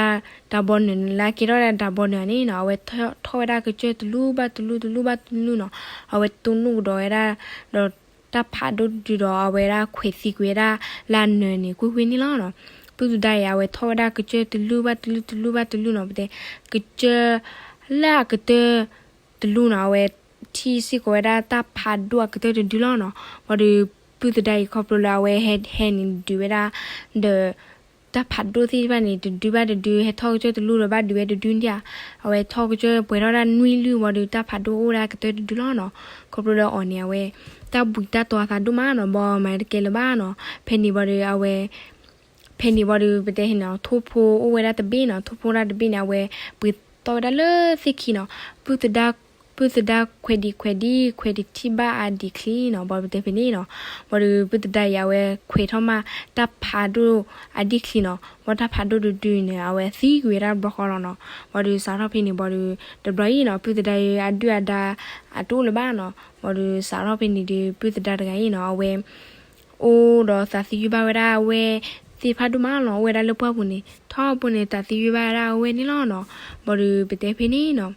ါတၢ်ဘီနၢၤန့ၣ် လၢအကဲထီၣ်ဝဲဒၣ်တၢ်ဘီနၢၤန့ၣ်နီၤ အဝဲထီၣ်ဝဲဒၣ်ကစၢၢ်တလူၢ်ဘၣ်တလူၢ်တလူၢ်ဘၣ်တလူၢ်နီၤ အဝဲတိၢ်နီၣ်ကဒီးဝဲဒၣ် ဒီးတၢ်ဖးဒိၣ်တဒုဒီး အဝဲဒၣ်ခွဲးသံကွံာ်ဝဲဒၣ်လၢအနၢၤန့ၣ် ကွ့ၢ်ကွ့ၢ်န့ၣ်လီၤနီၤ. ပုၢ်သဒါအံၤ အဝဲထီၣ်ဝဲဒၣ်ကစၢၢ်တလူၢ်ဘၣ်တလူၢ်တလူၢ်ဘၣ်တလူၢ်နီၤ ပတဲ ကစၢၢ် လၢအကတၢၢ်တလူၢ်နီၤ အဝဲထံၣ်စ့ၢ်ကီးဝဲဒၣ်တၢ်ဖးဒိၣ်အကတၢၢ်တဒုလီၤနီၤ. ဘၣ်ဒီး ပုၢ်သဒါအံၤခီဖျိလၢအဝဲဟဲဟဲန့ၣ်ဒုးဝဲဒၣ် ဒီး တၢ်ဖးဒိၣ်သ့ၣ်တဖၣ်န့ၣ် တဒုဘၣ်တဒု ဟဲထီၣ်ကစၢၢ်တလူၢ်ဒီးဘၣ်ဒုးဝဲတဒုန့ၣ်ဧါ. အဝဲထီၣ်ကစၢၢ်ပှဲၤထီၣ်ဒၣ်နွံလုၢ်ဘၣ်ဒီး တၢ်ဖးဒိၣ်အိၣ်ဝဲဒၣ်ကတၢၢ်တဒုလီၤနီၤ. ခီဖျိလၢအီၤန့ၣ် အဝဲ တၢ်ဘှံးတၢ်တီၤအသးဒိၣ်မးနီၤ ဘၣ်မၤတကဲလၢၤဘၣ်နီၤ. ဖဲန့ၣ်ဘၣ်ဒီး အဝဲ ဖဲန့ၣ်ဘၣ်ဒီး ပတဲဟဲန့ၣ် ထိၣ်ဖိအိၣ်ဝဲဒၣ်တဘ့ၣ်နီၤ ထိၣ်ဖိဒၣ်တဘ့ၣ်န့ၣ် အဝဲ ပှ့ၤ တီဝဲဒၣ်လၢသ့ၣ်ခံနီၤ, ပုၢ်သဒါ ပုၢ်သဒါခွဲးဒံးခွဲးဒံး ခွဲးတထံၣ်ဘၣ်အဒံးချံနီၤ, ဘၣ်ဒီးပတဲဖဲန့ၣ်နီၤ, ဘၣ်ဒီးပုၢ်သဒါအံၤ အဝဲခွဲးထီၣ်မးတၢ်ဖးဒိၣ်အဒံးချံနီၤ, ဘၣ်တၢ်ဖးဒိၣ်တဒုန့ၣ် အဝဲသံကွံာ်ဝဲဒၣ်တဘျီဃီလီၤနီၤ, ဘၣ်ဒီးစးထီၣ်ဖဲန့ၣ် ဘၣ်ဒီး တဘျီအံၤနီၤ ပုၢ်သဒါအံၤအဒုၣ်အဒါ အတအိၣ်လၢၤဘၣ်နီၤ, ဘၣ်ဒီးစးထီၣ်ဖဲန့ၣ်ဒီး ပုၢ်သဒါတဂၤအံၤနီၤ အဝဲ အိၣ်ဒီးသးသယုၢ်ဘၣ်ဝဲဒၣ်အဝဲၢ်သ့ၣ်တဖၣ်ဒိၣ်မးလီၤ, အိၣ်ဝဲဒၣ်လၢပှၢ်ပူၤန့ၣ် ထီဘိန့ၣ် သးသယုၢ်ဘၣ်ဝဲဒၣ်အဝဲၢ်န့ၣ်လီၤနီၤ, ဘၣ်ဒီးပတဲဖဲန့ၣ်နီၤ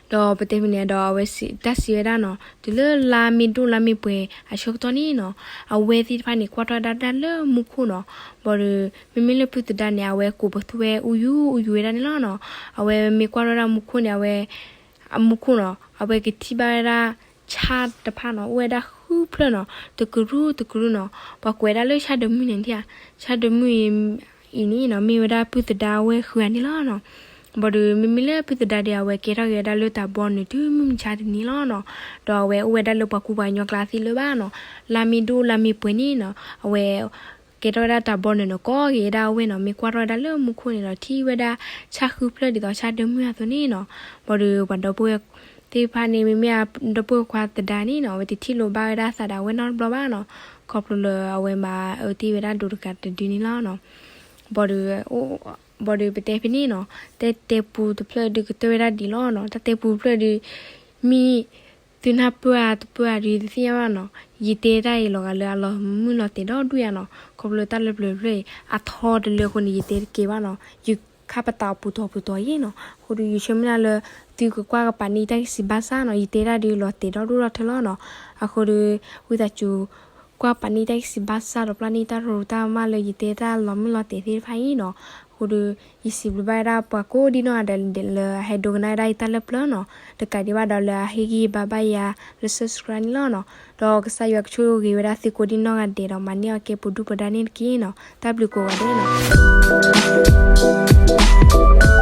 ဒီးပတဲဖဲန့ၣ်ဒီး အဝဲတၢ်စံးဝဲဒၣ်နီၤ တုၤလၢလါမ့ၢ်ဒိၣ်လါမ့ၢ်ပှဲၤအဆၢကတီၢ်န့ၣ်နီၤ, အဝဲၢ်သ့ၣ်တဖၣ်န့ၣ် ကွၢ်ထီၣ်ဝဲဒၣ်တၢ်လၢမူခိၣ်နီၤ, ဘၣ်ဒီး မ့မ့ၢ်လၢပုၢ်သဒါန့ၣ် အဝဲကိးပသူဝဲအူယူအူယူဝဲဒၣ်န့ၣ်လီၤနီၤ, အဝဲမ့ၢ်ကွၢ်ထီၣ်ဝဲဒၣ်မူခိၣ်န့ၣ် အဝဲ အမူခိၣ်နီၤ အဝဲကထံၣ်ဘၣ်ဝဲဒၣ် ဆၣ်တဖၣ်နီၤ အိၣ်ဝဲဒၣ်ဃုဖျၢၣ်နီၤ တကရူၢ်တကရူၢ်နီၤ, ပှၤကိးဝဲဒၣ်လၢဆၣ်ဒၢမုၢ်န့ၣ်ဒၣ်ဧါ, ဆၣ်ဒၢမုၢ်အံၤန့ၣ်နီၤ မ့ၢ်ဝဲဒၣ်ပုၢ်သဒါအဝဲၢ်ဃုဂၤန့ၣ်လီၤနီၤ, ဘၣ်ဒီးမ့မ့ၢ်လၢပုၢ်သဒါဒီး အဝဲကဲထီၣ်က့ၤဝဲဒၣ်လၢတၢ်ဘီနုာ်တုၤမုၢ်မဆါတနံၤလီၤနီၤ, ဒီးအဝဲအိၣ်ဝဲဒၣ်လၢပှၤကူပှၤကညီကျါသ့ၣ်လၢၤဘၣ်နီၤ, လါမ့ၢ်ဒိၣ်လါမ့ၢ်ပှဲၤန့ၣ်နီၤ အဝဲ ကဲထီၣ်ဝဲဒၣ်တၢ်ဘီနုာ်နီၤ ကိးက့ၤဝဲဒၣ်အဝဲၢ်နီၤ, မ့ၢ်ကွၢ်ထီၣ်ဝဲဒၣ်လၢမူခိၣ်န့ၣ်ဒီး ထံၣ်ဝဲဒၣ်ဆၣ်ဃုဖျၢၣ်ဒ်သိးဆၣ်ဒၢမုၢ်အသိးန့ၣ်နီၤ, ဘၣ်ဒီးပှၤဒီပုၢ်ဝဲၢ်သ့ၣ်တဖၣ်န့ၣ် မ့မ့ၢ်ဒီပုၢ်ဝဲၢ်ခွါသဒါန့ၣ်နီၤ အဝဲတထံၣ်လိာ်ဘၣ်ဝဲဒၣ်သးဒီးအဝဲၢ်နီတဘျီဘၣ်နီၤ, ခီဖျိလၢအဝဲမၤအၢတ့ၢ်ဝဲဒၣ်ဒိးတကးတဒုန့ၣ်လီၤနီၤ, ဘၣ်ဒီး ဘၣ်ဒီးပတဲဖဲန့ၣ်နီၤ တၢ်တဲပူတဖျၢၣ်ဒုးကတၢၢ်ဝဲဒၣ်ဒ်လီၤနီၤ, တၢ်တဲပူတဖျၢၣ်ဒုး မ့ၢ် သုနၢ်ပၢၢ်ဧါတပၢၢ်ဧါဒုးတသ့ၣ်ညါဘၣ်နီၤ, ယတဲတၢ်အံၤလီၤဂာ်လၢအလီၤမုၢ်လီၤတဲာ်ဒီဒူၣ်ယါနီၤ, ခီဖျိလၢတၢ်လၢပျၢၤတဖျၢၣ်အံၤ အထီတလၢအဃိန့ၣ် ယတဲတကဲဘၣ်နီၤ, ယခါပတာ်အပူၤတီၤပူၤတီၤယါနီၤ, အဃိဒီးယဆၢမုၢ်လၢ်လၢ သုကကွၢ်ကပာ်န့ၢ်တၢ်ဂ့ၢ်စံးဘၣ်ဆၣ်နီၤ, ယတဲတၢ်ဒုးလီၤတဲာ်ဒီဒူၣ်ဒီထၢလီၤနီၤ, အဃိဒီး ဝံသးစူၤ ကွၢ်ကပာ်န့ၢ်တၢ်ဂ့ၢ်စံးဘၣ်ဆၣ်ဒီးပျၢ်န့ၢ်တၢ်ရူးတၢ်မၢ်လၢယတဲတၢ်လီၤမုၢ်လီၤတဲာ်သ့ၣ်တဖၣ်အံၤနီၤ, အဃိဒီး ယစံးဘျုးဘၣ်ဝဲဒၣ်ပှၤကိးဒံနီၢ်ဂၤဒဲးလၢအဟဲဒိကနၣ်ဝဲဒၣ်ယတၢ်လၢပျၢၤနီၤ, တကးဒံးဘၣ်ဒီးလၢအဟ့ၣ်ဂံၢ်ဘါဘၣ်ယၤလၢ subscribe န့ၣ်လီၤနီၤ, ဒီးကစၢ်ယွၤကဆိၣ်ဂ့ၤဝဲဒၣ်သုကိးဒံနီၢ်ဂၤဒဲးဒီး မၤန့ၢ်အီၤကဲပူၤဒုၣ်ပူၤဒါန့ၣ်တက့ၢ်နီၤ, တၢ်ဘျုးကိးဂၤဒဲးနီၤ.